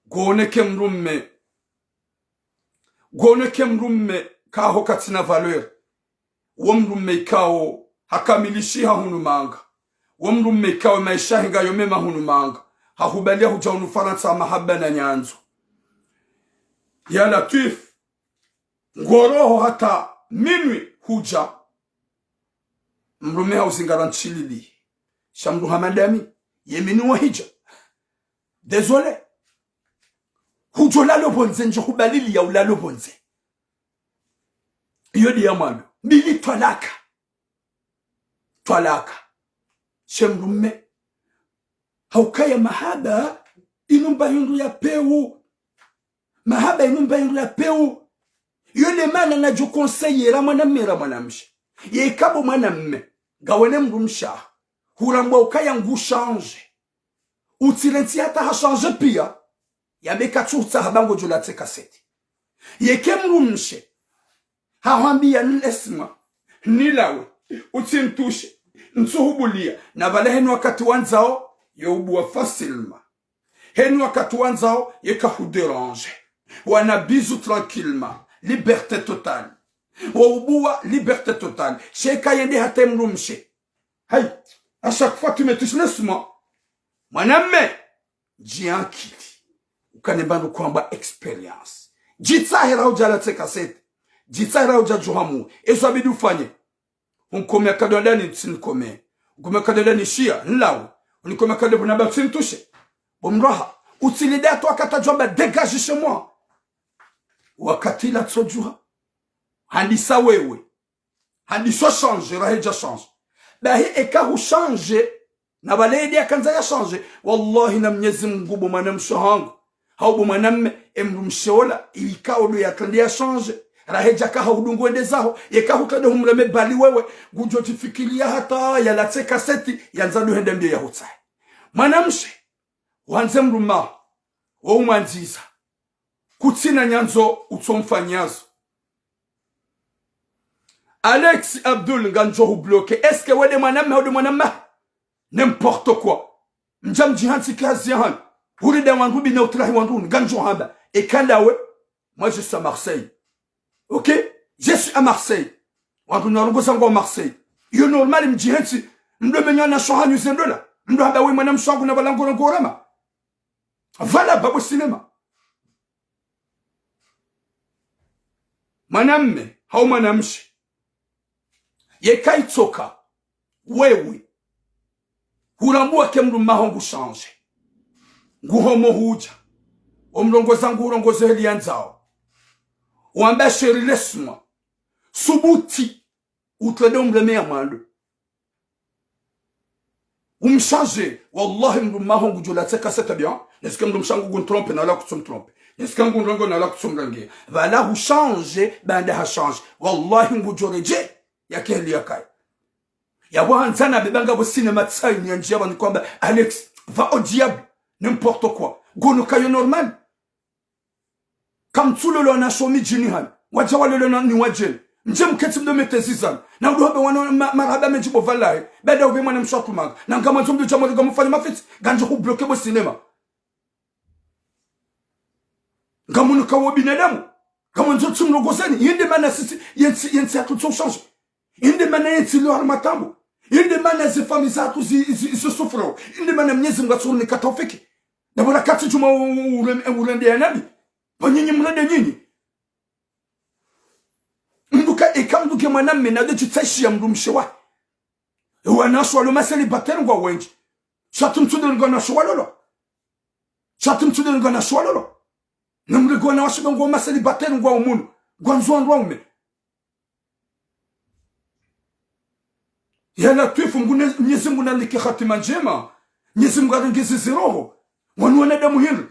Ngo oneke mdrume. Ngo oneke mdrume kaho katsina valeur. Wo mdrume ikao hakamilishiha hunu manga. Wo mdrume ikao maesha yahe ngayo mema hunu manga. Hahubalia hudja hunu Farantsa ha mahaba na nyandzo. Ya Latwif. Ngoroho hata minuit hudja. Mdrume hauzingara ntsilili. Sha mdru hama ndami, ye minuit wahidja. Désolé. Hudjo lala pvondze, ndjo hubalili ya ulala pvondze. Iyo ndi ya mwando. Mbili twalaka. Twalaka. She mdrume. Haukaya mahaba, inu mba hindru ya pewu. Mahaba inu mba hindru ya pewu. Iyo nde mana nadjo conseiller ra mwanamme ra mwanamshe. Yeka bo mwanamme, ngawe ne mdrumshe, hurambwa ukaya ngu change. Utsirentsi hata ha change pia. Yambe katsu hutsaha ba ngodjo latse kaseti. Yeka mdrumshe hahwambia nilaisse-moi, nilawe, utsintushe, ntsuhubulia, na pvala heni wakati wandzao, ye ubuwa facilement. Heni wakati wandzao, yeka hu dérange. Wana bisous tranquillement. Liberté totale. Wa ubuwa liberté totale. Sha eka yende hata mdrumshe. Hayi, à chaque fois tu me touches, laisse-moi. Mwanamme, djiankili. Ukane mbandru kwamba expérience. Djitsahe raha udja latse kaseti. Djitsahe raha udja djuhamu. Ezo yabidi ufanye. Unikomea kado ndani, tsinikomee. Unikomea kado ndani, shia, nilawe. Unikomea kado pvuna ba tsinitushe. Bo mdru waha, utsilinde hata wakati adjo amba dégage chez moi. Wakati ila tso djuha. Handisa wewe. Handisa change, raha hedja change. Bahi eka hu change, na pvale yedi yakandza ya change. Wallahi na Mnyezi Mungu bo mwanamshe hangu. Hau bo mwanamme, e mdrumshe ola, yika odo yatrende ya change. Raha hedja ka hahudungu wende zaho, yeka hutrende humreme bali wewe, ngudjo djifikiria hata yalatse kaseti, yandza ndo hende mbio yahutsahe. Mwanamshe, wandze mdrumme waho, wo umwandziza. Kutsina nyandzo utsomfanyazo. Alex Abdul, ngamdjo hubloquer. Est-ce que we nde mwanamme hau nde mwanamme? N'importe quoi. Mdja mdjihantsi ki hazi yahanyu. Hurida wandru bi na utrahi wandru, ngamdjo hamba. Eka ndawe, moi je suis à Marseille. Ok? Je suis à Marseille. Wandru narongoza ngwao Marseille. Iyo normal mdjihantsi. Mdo menya na sho hanyu ze ndola. Mdo hamba we mwanamshe wangu na pvala ngorongorama. Pvala pvapvo cinéma. Mwanamme, hau mwanamshe. Yeka itsoka, wewe. Hurambwa ke mdrumme waho ngu change. Nguhomo hudja. Omrongoza ngurongoze heli yandzao. Wamba chérie laisse-moi. Subuti. Utrende umreme ya mwando. Umchange, wallahi mdrumme waho ngudjo latse kaseti bien. Neske mdrumshe wangu ngu nitrompe na wala kutsu mtrompe. Neske ngu nirongoa na wala kutsu mrongoa. Pvala hu change, baanda ha change. Wallahi ngudjo redjei, yake heli yakaya. Yapvo handza na beba ngapvo cinéma tsayi ni yandjia pvanu kwamba, Alex, va au diable, n'importe quoi. Ngono kayo normal. Kamtsulolwa na sho midjini hanyu. Wadja walolwa na ni wadjeni. Mdje mketsi mdo metezi zanyu. Na udo hamba wana ma-, marahaba mendji bo pvalahe. Baada upve mwanamshe watrumanga. Na ngamwandzo mdo dja mwaruga mufanye mafitsi. Ngamdjo hubloquer bo cinéma. Ngamunu kawo binadamu. Ngamwandzo tsimrongozeni. Yende mana sisi, yentsi, yentsi yahatru tso change. Inde mana yentsi lo harumwa taabu. Inde mana ze famiyi zahatru zi, zi, zi souffrent. Inde mana Mnyezi Mungu atsuhunika taufiki. Ndapvo rakati djuma u, u, u, urende ya nabi. Pvo nyinyi mrende nyinyi. Mdru ka, eka mdru ke mwanamme na ude djitsahiya mdrumshe wahe. Ewanashe walo ma célibataire ngwao wendji. Shatru mtsude ngwanashe walolwa. Shatru mtsude ngwanashe walolwa. Na mrege wanawashe be ngwao ma célibataire ngwao munu. Ngwandzo wandru waume. Ya Latwifu, Mngu ne-, Mnyezi Mungu nanike hatima ndjema. Mnyezi Mungu arenge zizi roho. Wanu wanadamu hindri.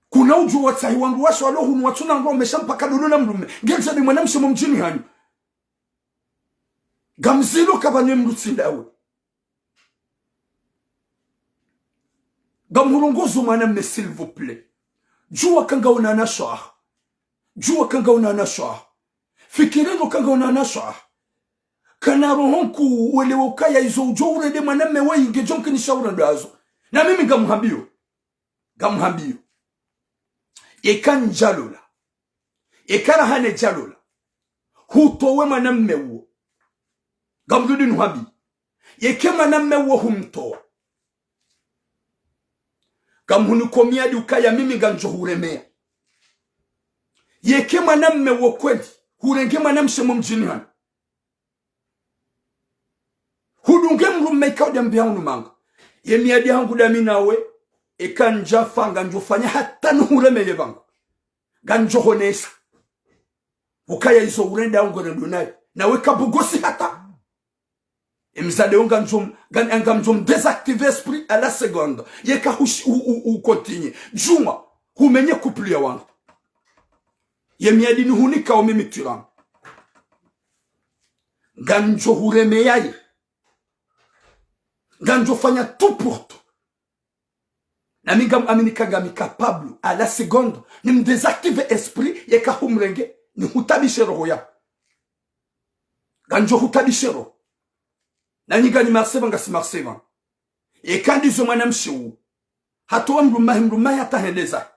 Kuna udjo watsahi wandru washe walo hunu watsuna ndro umesha mpaka dodo na mdrume. Ngendza ni mwanamshe mo mdjini hanyu. Ngamzilo kapvanywe mdru tsi ndawe. Ngamhurongozo mwanamme, s'il vous plaît. Djuwa ka ngawe na wanashe waho. Djuwa ka ngawe na wanashe waho. Fikiri ndo ka ngawe na wanashe waho. Kana roho nkuu welewe ukaya izo udjo urende mwanamme wayi ngedjo mkinisha urende hazo. Na mimi ngamhambiyo. Ngamhambiyo. Eka ndjalola. Eka raha ne djalola. Hutowe mwanamme uwo. Ngamrudi nuhambi. Yeke mwanamme uwo humtowa. Ngamhuniko miadi ukaya mimi ngamdjo huremeya. Yeke mwanamme uwo kweli. Hurenge mwanamshe mo mdjini hanu. Hudunge mdrume ikao udja mbiya hunu manga. Ye miadi hangu dami nawe, eka ndjafa ngamdjo fanya hata nuhuremeye pvangu. Ngamdjo honesa. Ukaya izo urenda ngorendo nayo. Nawe kabugosi hata. Emzade wo ngamdjo, ngam-, ngamdjo mdésactiver esprit à la seconde. Yeka hushi, u, u, u continuer. Djuma, humenye couple ya wangu. Ye miadi nuhunika o mimi tiram. Ngamdjo huremeyaye. Ngamdjo fanya tout pour tout. Nami ngam amini ka ngami capable, à la seconde, nimdésactive esprit, yeka humrenge, nihutabishe roho ya. Ngamdjo hutabishe roho. Nanyi nganyi Marseille, ngasi Marseille. Eka ndizo mwanamshe wu. Hatowa mdrume wahe, mdrume wahe hata hendeza.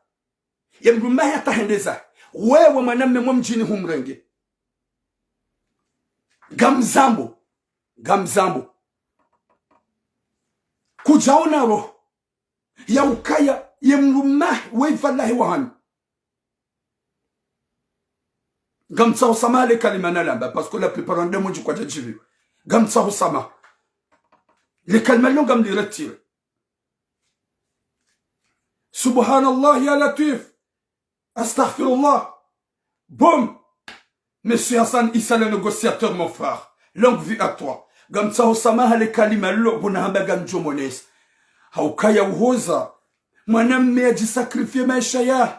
Ye mdrume wahe hata hendeza. Wewe mwanamme mwa mdjini humrenge. Ngamzambo. Ngamzambo. Kudjaona roho ya ukaya ye mdrume wahe, we pvala he wa hanyu. Ngamtsaho samaha le kalima nalamba, parce que la plupart des gens kwadjadjibiwa. Ngamtsaho samaha. Le kalima lilo ngamli retirer. Subhanallah, ya Latwif. Astaghfirullah. Boum. Monsieur Hassan Issa, le négociateur, mon frère. Longue vie à toi. Ngamtsaho samaha le kalima lilo, bo nahamba ngamdjo monesa. Ha ukaya uhoza. Mwanamme yadjisakrifie maesha yahe.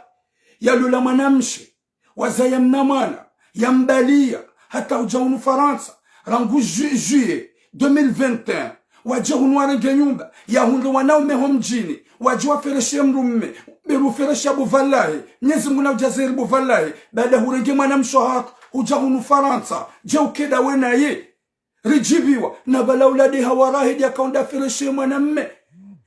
Yalola mwanamshe. Wazaya mna mwana, yambaliya, hata udja hunu Farantsa, rangu ju-, juillet deux mille vingt et un, wadje hunu warenge nyumba, yahundre wanaume ho mdjini, wadje wafereshe mdrume, be ruferesha bo pvala he, Mnyezi Mungu naudjaze heri bo pvala he, baada hurenge mwanamshe wahatru, hudja hunu Farantsa, dje ukeda we naye, ridjibiwa, na pvala ula de hawara he de yakaonda afereshe mwanamme.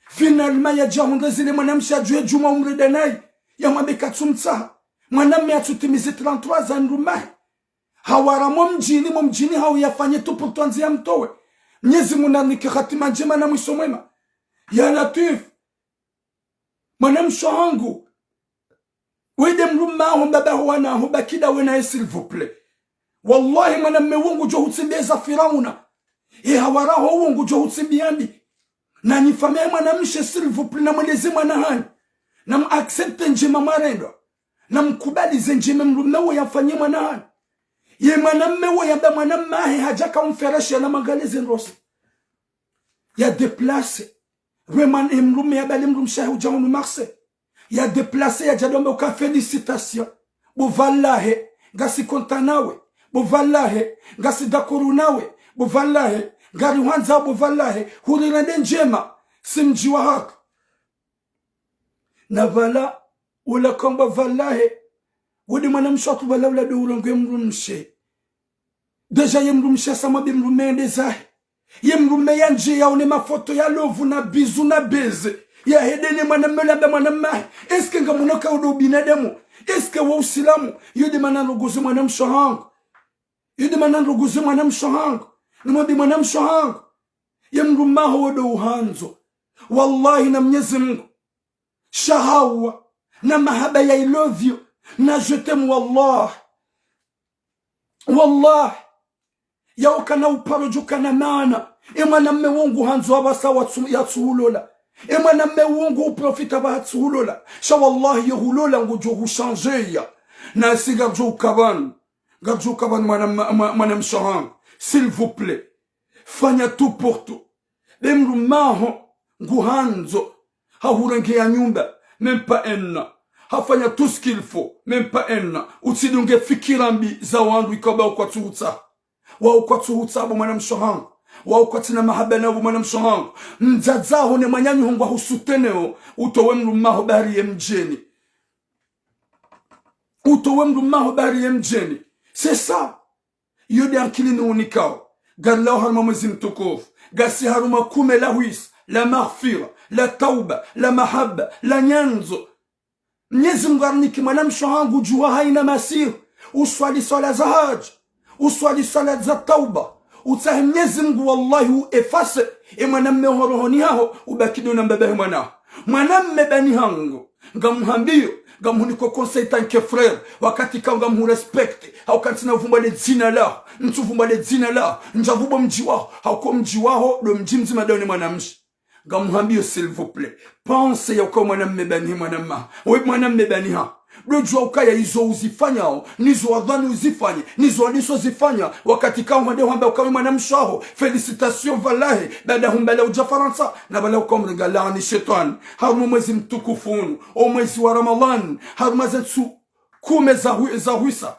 Finalement, yadja hundre zile mwanamshe adjuwe djuma umreda nayi. Yamwambe katsumtsaha. Mwanamme atsutimize trente-trois ans mdrume wahe. Hawara mo mdjini, mo mdjini hawu yafanye tout pour tout yandze yamtowe. Mnyezi Mungu nanike hatima ndjema na mwiso mwema. Ya Latwif. Mwanamshe wahangu. We de mdrume waho, mbaba ho wana ho, baki da we naye, s'il vous plaît. Wallahi, mwanamme wo ngudjo hutsimbiya za Firauna. Ye hawara ho wo ngudjo hutsimbiya mbi. Nanyi famiyi ya mwanamshe, s'il vous plaît, namweleze mwana hanyu. Namu accepte ndjema mwarendwa. Namkubali ze ndjema mdrume wo yafanye mwana hanyu. Ye mwanamme wo yamba mwanamme wahe hadja ka umfereshe, namwangalie ze ndrosi. Ya déplacer. Rwe mwana, e mdrume yabali mdrumshe wahe udja hunu Marseille. Ya déplacer, yadja do wamba uka félicitations. Bo pvala he, ngasi content nawe. Bo pvala he, ngasi d'accord nawe. Bo pvala he, ngari hwandza bo pvala he, hurirende ndjema. Si mdji wahatru. Na pvala, ula kamba pvala he. Wudi mwanamshe wahatru pvala ula do urongowe mdrumshe. Déjà ye mdrumshe yasa mwambe mdrume yende zahe. Ye mdrume yandje yaone mafoto ya love na bisous na baiser. Yahende ne mwanamme ula yambe mwanamme wahe. Est-ce que ngamwono ka udo ubinadamu? Est-ce que wo usilamu? Yo de mana nrogoze mwanamshe wahangu. Yo de mana nrogoze mwanamshe wahangu. Nimwambe mwanamshe wahangu. Ye mdrume waho wo do uhandzo. Wallahi na Mnyezi Mungu. Shahawa. Na mahaba ya I love you. Na je t'aime wallah. Wallah. Yauka na uparo djuka na maana. E mwanamme wo nguhandzo apvasa watsu-, yatsuhulola. E mwanamme wo ngu uprofita apva hatsuhulola. Sha wallahi yo hulola ngudjo hushanjeya. Nasi ngardjo uka pvanu. Ngardjo uka pvanu mwana, mwa-, mwanamshe wahangu. S'il vous plaît. Fanya tout pour tout. Be mdrume waho nguhandzo. Hahurengeya nyumba, même pas un an. Hafanya tout ce qu'il faut, même pas un an. Utsidunge fikira mbi za wandru ikao ba ukwatsuhutsaha. Wa ukwatsuhutsaha bo mwanamshe wahangu. Wa ukwatsina mahaba na bo mwanamshe wahangu. Mdzadze waho ne mwananyaho ngwahusuteneo, utowe mdrume waho bari ye mdjeni. Utowe mdrume waho bari ye mdjeni. C'est ça. Iyo de ankili nihunikao. Ngarilawo harumwa mwezi mtukufu. Ngasi harumwa kume la hwisa, la maghfira, la tauba, la mahaba, la nyandzo. Mnyezi Mungu arinike mwanamshe wahangu djuwa hayina masihu. Uswali swala za haja. Uswali swala za tauba. Utsahe Mnyezi Mungu wallahi u efface. E mwanamme ho rohoni haho, ubaki do na mbaba he mwana. Mwanamme bani hangu. Ngamhambiyo, ngamhuniko conseil tant que frère, wakati ikao ngamhurespecte, hauka ntsina uvumbwa le dzina laho, ntsuvumba le dzina laho, ndjavumbwa mdji waho, hauka mdji waho, do mdji mdzima do ne mwanamshe. Ngamhambiyo, s'il vous plaît. Pense ya ukaya mwanamme bani he mwanamme. We mwanamme bani ha. Do djuwa ukaya izo uzifanyao, nizo wadhwani uzifanye, nizo wadiso zifanya, wakati ikao hwende hwamba ukaya mwanamshe waho, félicitations pvalahe, baada humbala udja Farantsa, na pvala ukao mrenga laani shetwani. Harumwa mwezi mtukufu unu, o mwezi wa Ramadhani, harumwa ze ntsu kume za hwi-, za hwisa.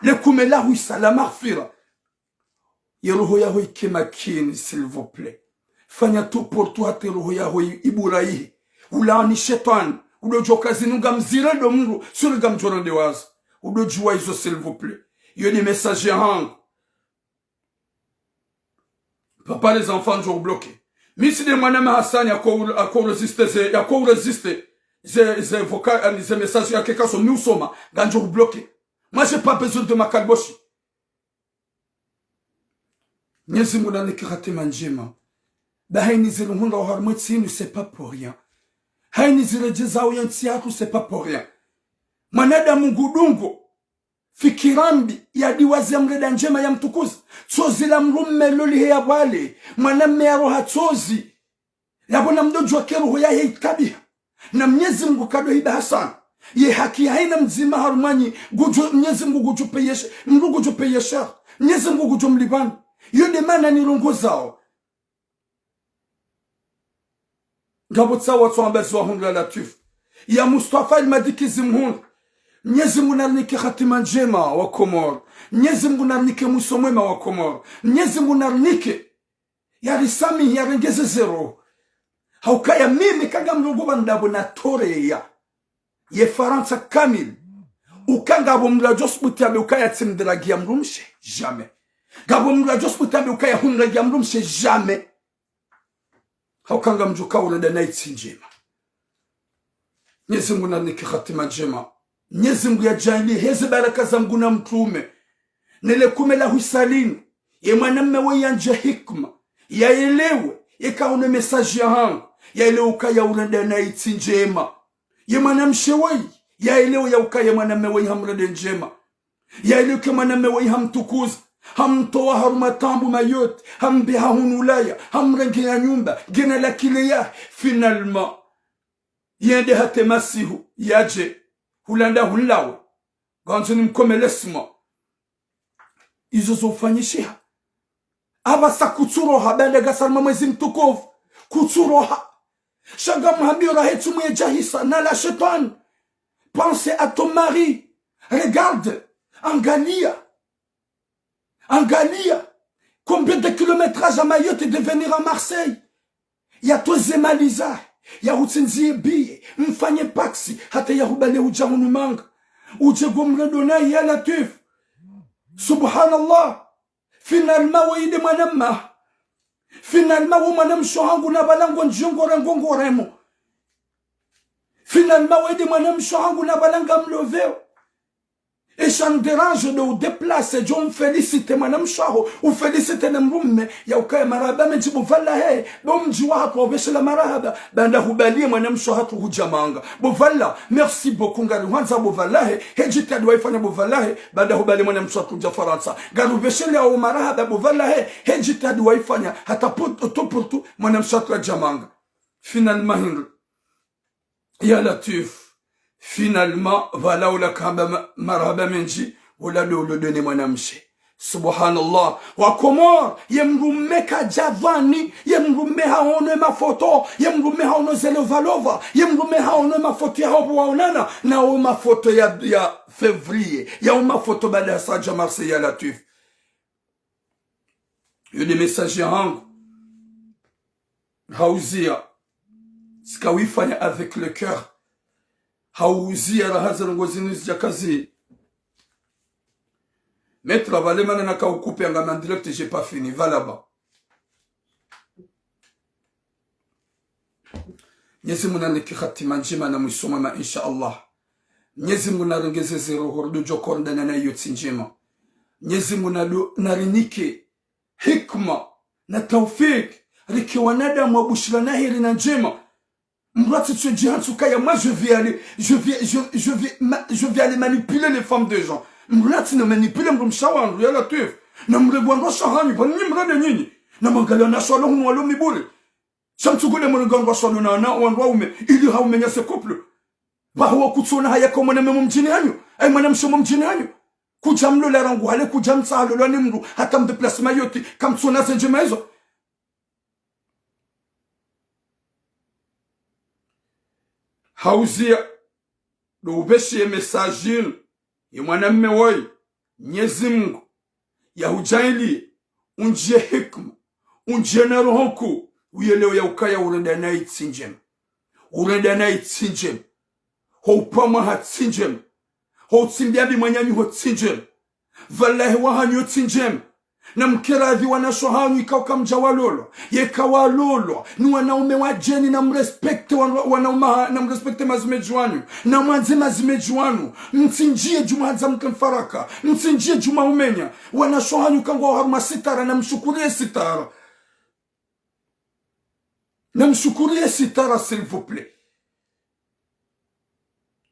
Le kume la hwisa, la maghfira. Ye roho yaho ike makini, s'il vous plaît. Fanya tout pour tout hata roho yaho i-, iburayihe. Ulaani shetwani. Udo djoka zinu ngamzira ndo mdru, suri ngamdjona nde wazo. Udo djuwa izo, s'il vous plaît. Iyo nde message yahangu. Papa, les enfants, ndjo bloqué. Mi tsi nde mwana ma Hasani yako, yako résister ze, yako résister ze, ze vocal, ani ze message yake kaso mi usoma, ngandjo bloqué. Moi, j'ai pas besoin de makaliboshi. Mnyezi Mungu narinike hatima ndjema. Ba hayini zirihundra oharumwa entsi inu, c'est pas pour rien. Hayini ziredjeza oye ntsi yahatru, c'est pas pour rien. Mwanadamu ngudungo fikira mbi, yadiwazi yamrenda ndjema, yamtukuza. Tsozi la mdrume lolihe ya pvwale, mwanamme yaroha tsozi. Yapvo namdodjuwa ke roho yahe ikabiha. Na Mnyezi Mungu kado hiba hasana. Ye haki hayina mdzima harumwanyu, ngudjo, Mnyezi Mungu ngudjo peyesha, Mungu ngudjo peyesha. Mnyezi Mungu ngudjo mlipvani. Iyo nde mana nirongozao. Ngapvo tsawa tso amba ziwahundra Latwif. Ya Mustafa El Madiki zimhundra. Mnyezi Mungu narinike hatima ndjema wa Komoro. Mnyezi Mungu narinike mwiso mwema wa Komoro. Mnyezi Mungu narinike yarisamihi, yarengeze ze roho. Haukaya mimi kanga mrongo pvanu ndapvo natoreya ye Farantsa kamili. Uka ngapvo mdru yadjo subuti yambe ukaya tsimdragiya mdrumshe. Jamais. Ngapvo mdru yadjo subuti yambe ukaya humdragiya mdrumshe. Jamais. Hauka ngamdjo ka urenda nayi ntsi ndjema. Mnyezi Mungu narinike hatima ndjema. Mnyezi Mungu yadjaanliye heze baraka za Mungu na mtrume. Nele kume la hwisalini. Ye mwanamme woyi yandje hikima. Yaelewe. Yeka ono message yahangu. Yaelewe ukaya urenda nayi ntsi ndjema. Ye mwanamshe woyi. Yaelewe ya ukaya mwanamme woyi hamrende ndjema. Yaelewe ke mwanamme woyi hamtukuza, hamtowa harumwa taabu Mayotte, hambeha hunu Ulaya, hamrenge ya nyumba, ngena la kile yahe, finalement. Yende hata masihu, yadje, hulanda hunlawe. Ngandzo nimkomele sima. Izo zo ufanyishiha. Apvasa kutsuroha, baanda ngasarumwa mwezi mtukufu. Kutsuroha. Sha ngamhambiyo rahe tsumu yedjahisa, na la shetwani. Pense à ton mari. Regarde. Angalia. Angalia. Combien de kilométrage à Mayotte de venir à Marseille? Yatowe ze mali zahe. Yahutsindzi ye billet. Mfanye paksi. Hata yahubali udja hunu manga. Udje ngomrendo nayi ya Latwif. Subhanallah. Finalement, woyi nde mwanamme. Finalement, wo mwanamshe wahangu na pvala ngondjongore ngongoremo. Finalement, woyi nde mwanamshe wahangu na pvala ngamloveo. Esha ndérange ndo udéplace, djo mféliciter mwanamshe waho, uféliciter na mdrume, ya ukaya marahaba mendji bo pvala he, bo mdji wahatru waubeshela marahaba, baanda hubaliye mwanamshe wahatru hudja manga. Bo pvala, merci beaucoup, ngarihwandza bo pvala he, he djitihadi wayifanya bo pvala he, baanda hubaliye mwanamshe wahatru hudja Farantsa. Ngarihubesheleyao marahaba bo pvala he, he djitihadi wayifanya, hata pour, tout pour tout, mwanamshe wahatru yadja manga. Finalement, hindri. Ya Latwif. Finalement, pvala ula kamba ma-, marahaba mendji, ula ndo ulo done mwanamshe. Subhanallah. Wa Komoro, ye mdrume kadja pvanu, ye mdrume haono mafoto, ye mdrume haono ze lovalova, ye mdrume haono mafoto yaho pvo waonana, na o mafoto ya, ya février, ya o mafoto baada ya sadja Marseille ya Latwif. Iyo nde message yahangu. Hauziya. Tsika wifanya avec le cœur. Hauziya raha ze ndrongo zinu zidjakazi. Maître, pvale mana naka ucouper yanga ma direct, j'ai pas fini. Pvala ba. Mnyezi Mungu narinike hatima ndjema na mwiso mwema, insha Allah. Mnyezi Mungu narengeze ze roho, rido djo korendana nayi yo ntsi ndjema. Mnyezi Mungu nado-, narinike hikima na taufiki, rike wanadamu wa bushira na heri na ndjema. Mdru yatsi tso djihantsi ukaya, moi, je vais aller, je vais, je, je vais ma-, je vais aller manipuler les femmes des gens. Mdru yatsi na manipuler mdrumshe wa wandru, ya Latwif. Na mrenge wandrwashe wahanyu, pvanu nyi mrende nyinyi. Na mwangalia wanawashe walo hunu walo mi bure. Sha mtsukule mrenge wandrwashe walo na, na wandru waume, ili haumenyese couple. Pvaho kutsona haya ka mwanamme mo mdjini hanyu, ayi mwanamshe mo mdjini hanyu. Kudja mlola rangu hale, kudja mtsaha lolwa ni mdru, hata mdéplace Mayotte, kamtsona ze ndjema izo. Hauziya, ndo upveshe ye message inu, ye mwanamme woyi, Mnyezi Mungu yahudjaanliye, undjiye hikima, undjiye na roho nkuu, uyelewe ya ukaya urenda nayi tsi ndjema. Urenda nayi tsi ndjema. Ho upvamwaha tsi ndjema. Ho utsimbiya mbi mwananyaho tsi ndjema. Pvalahi wahanyu tsi ndjema. Namkeradhi wanashe wahanyu ikao kamdja walolwa. Yeka walolwa ni wanaume wadjeni, namrespecte wan-, wanaume ha-, namrespecte mazimedji wanyu. Namwandze mazimedji wanyu. Mtsindjiye djumwa handza mke mfaraka. Mtsindjiye djumwa umenya. Wanashe wahanyu kangwawo harumwa sitara, namshukuriye sitara. Namshukuriye sitara, s'il vous plaît.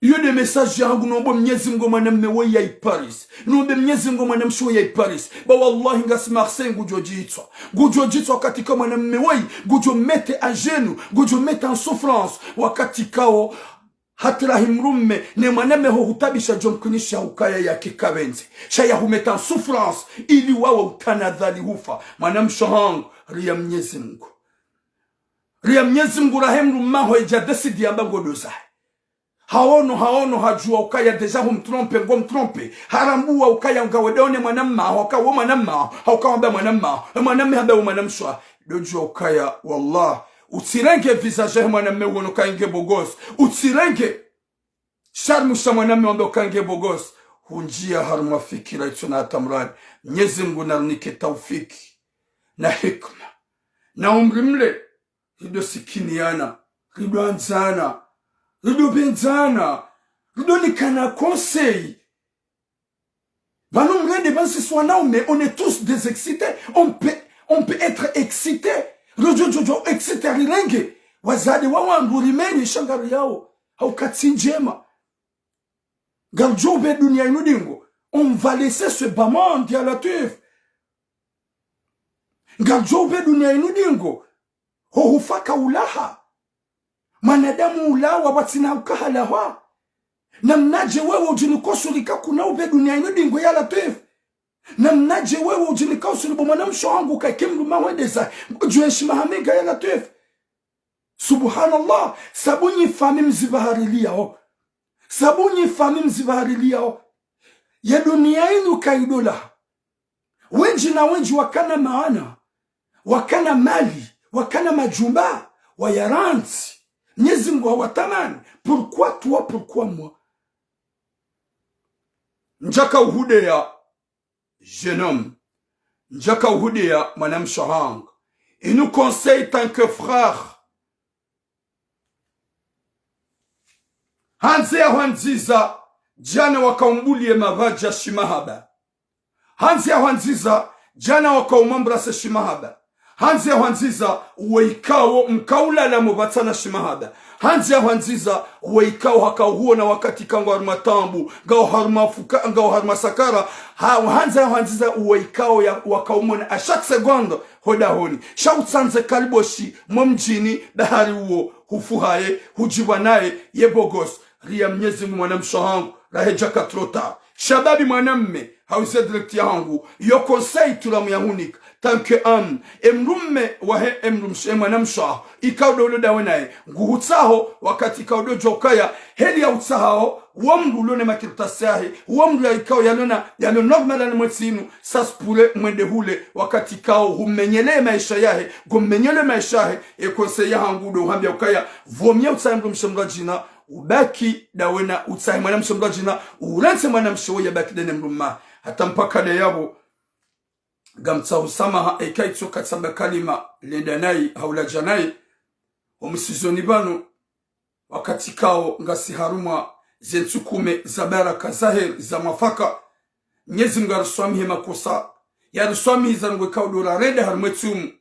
Iyo nde message yahangu, nombe Mnyezi Mngu mwanamme woyi ya iparise. Nombe Mnyezi Mngu mwanamshe woyi ya iparise. Ba wallahi ngasi Marseille ngudjo djitswa. Ngudjo djitswa wakati ka mwanamme woyi, ngudjo mete à genoux, ngudjo mete en souffrance. Wakati kao hata rahi mrume, ne mwanamme ho hutabisha djo mkunisha ukaya yake kapvendze. Sha ya humeta en souffrance, ili wawe utanadhali hufa. Mwanamshe wahangu, riya Mnyezi Mngu. Riya Mnyezi Mngu rahe mrume waho edja décidé yamba ngodo zahe. Haono, haono, hadjuwa ukaya déjà humtrompe, ngomtrompe. Harambuwa ukaya ngawe daone mwanamme waho, hauka wo mwanamme waho, hauka wamba mwanamme waho. E mwanamme hamba wo mwanamshe waho. Dodjuwa ukaya, wallah. Utsirenge visage yahe mwanamme wono ka inge beau gosse. Utsirenge sharmu sha mwanamme wambe uka nge beau gosse. Hundjiya harumwa fikira itsona hata muradi. Mnyezi Mngu narinike taufiki na hikima na umri mle, rido sikiniyana, rido andzana, rido pvendzana, rido nikana conseil. Pvanu mrende pvanu sisi wanaume, on est tous des excités, on peut, on peut être excité. Ridjo, djo, djo, excité rirenge. Wazade wa wandru rimeni sha ngariyawo. Hauka tsi ndjema. Ngaridjo upve duniya inu dingo. On va laisser ce bas monde, ya Latwif. Ngaridjo upve duniya inu dingo. Ho hufa kaulaha. Mwanadamu ulawa pvwatsina uka halahwa. Namnadje wewe udjinika usuli ka kuna upve duniya inu dingo, ya Latwif. Namnadje wewe udjinika usuli bo mwanamshe wahangu ka ike mrume waho hende zahe. Udjuwe heshima hamiga, ya Latwif. Subhanallah. Sabu nyi fami mzipvahariliyao. Sabu nyi fami mzipvahariliyao. Ye duniya inu kaidolaha. Wendji na wendji wakana maana, wakana mali, wakana majumba, wayarantsi. Mnyezi Mngu hawatamani. Pourquoi toi, pourquoi moi? Ndjaka uhudeya, jeune homme. Ndjaka uhudeya, mwanamshe wahangu. Inu conseil tant que frère. Handze ya hwandziza, djana waka umbuliye mapvadja shi mahaba. Handze ya hwandziza, djana waka umwambrase shi mahaba. Handze ya hwandziza, uwe ikao mkaulala mupvatsana shi mahaba. Handze ya hwandziza, uwe ikao haka uhuona wakati ka ngwa harumwa taabu, ngao harumwa fuka, ngao harumwa sakara. Ha, handze ya hwandziza, uwe ikao ya, waka umwona à chaque seconde ho dahoni. Sha utsandze kariboshi mo mdjini, dahari uwo, hufuhaye, hudjipvwa naye, ye beau gosse. Riya Mnyezi Mngu mwanamshe wahangu, rahe djaka trop tard. Shababi mwanamme, hauze direct yahangu, yo conseil tulamu yahunika. Tant que homme, e mrume wahe, e mrumshe, e mwanamshe waho, ikao ndo ulo dawe naye, nguhutsaho, wakati ikao ndo djuwa ukaya, heli ya utsahao, wo mndru ulo ne makartasi yahe, wo mndru ya ikao yalona, yalo normal ani mwetsi inu, ça se pourrait mwende hule, wakati ikao humenyele maesha yahe, ngomenyele maesha yahe, e conseil yahangu ndo uhambia ukaya, vaut mieux utsahe mrumshe mndru wa djina, ubaki dawe na utsahe mwanamshe mndru wa djina, urantse mwanamshe wo yabaki dawe ne mrume. Hata mpaka nde yapvo, ngamtsaho samaha, eka itsoka tsamba kalima lenda nayi, hau ladja nayi, omusizoni pvanu, wakati ikao ngasi harumwa ze ntsu kume za baraka za heri za mwafaka. Mnyezi Mngu yariswamihi makosa, yariswamihi za ndrongoo ikao ndo rarenda harumwa etsi umu.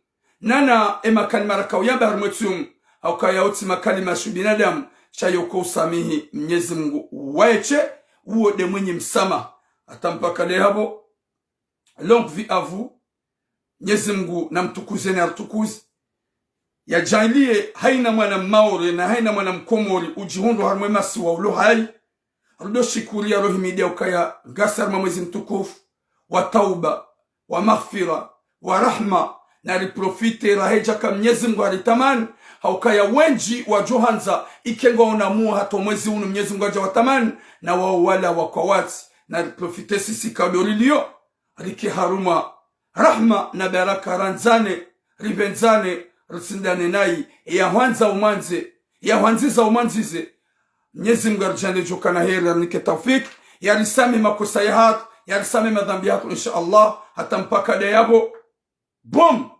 Nana e makalima rakao yamba harumwa etsi umu, hauka yautsi makalima shu binadamu, sha yoko usamihi Mnyezi Mngu waye she, uwo nde mwinyi msamaha. Hata mpaka nde yapvo, longue vie à vous. Mnyezi Mngu namtukuzeni, aritukuze. Yadjaaliye haina mwana Mmaore na haina mwana Mkomori udjihundru harumwa emasiwa ulo hayi. Rudo shukuriya, ruhimidiya ukaya ngasi harumwa mwezi mtukufu wa tauba, wa maghfira, wa rahma, na riprofite rahe djaka Mnyezi Mngu haritamani, haukaya wendji wadjo handza ike ngwaona muo hata omwezi unu Mnyezi Mngu hadja watamani, na wao wala wakwawatsi, na riprofite sisi ikao ndo riliyo, rike harumwa rahma na baraka, randzane, ripvendzane, ritsindane nayi, ya hwandza umwandze, ya hwandziza umwandzize. Mnyezi Mungu yaridjaanlie djo ukana heri, yarinike taufik, yarisamihi makosa yahatru, yarisamihi madhambi yahatru, insha Allah, hata mpaka ndayapvo. Bom,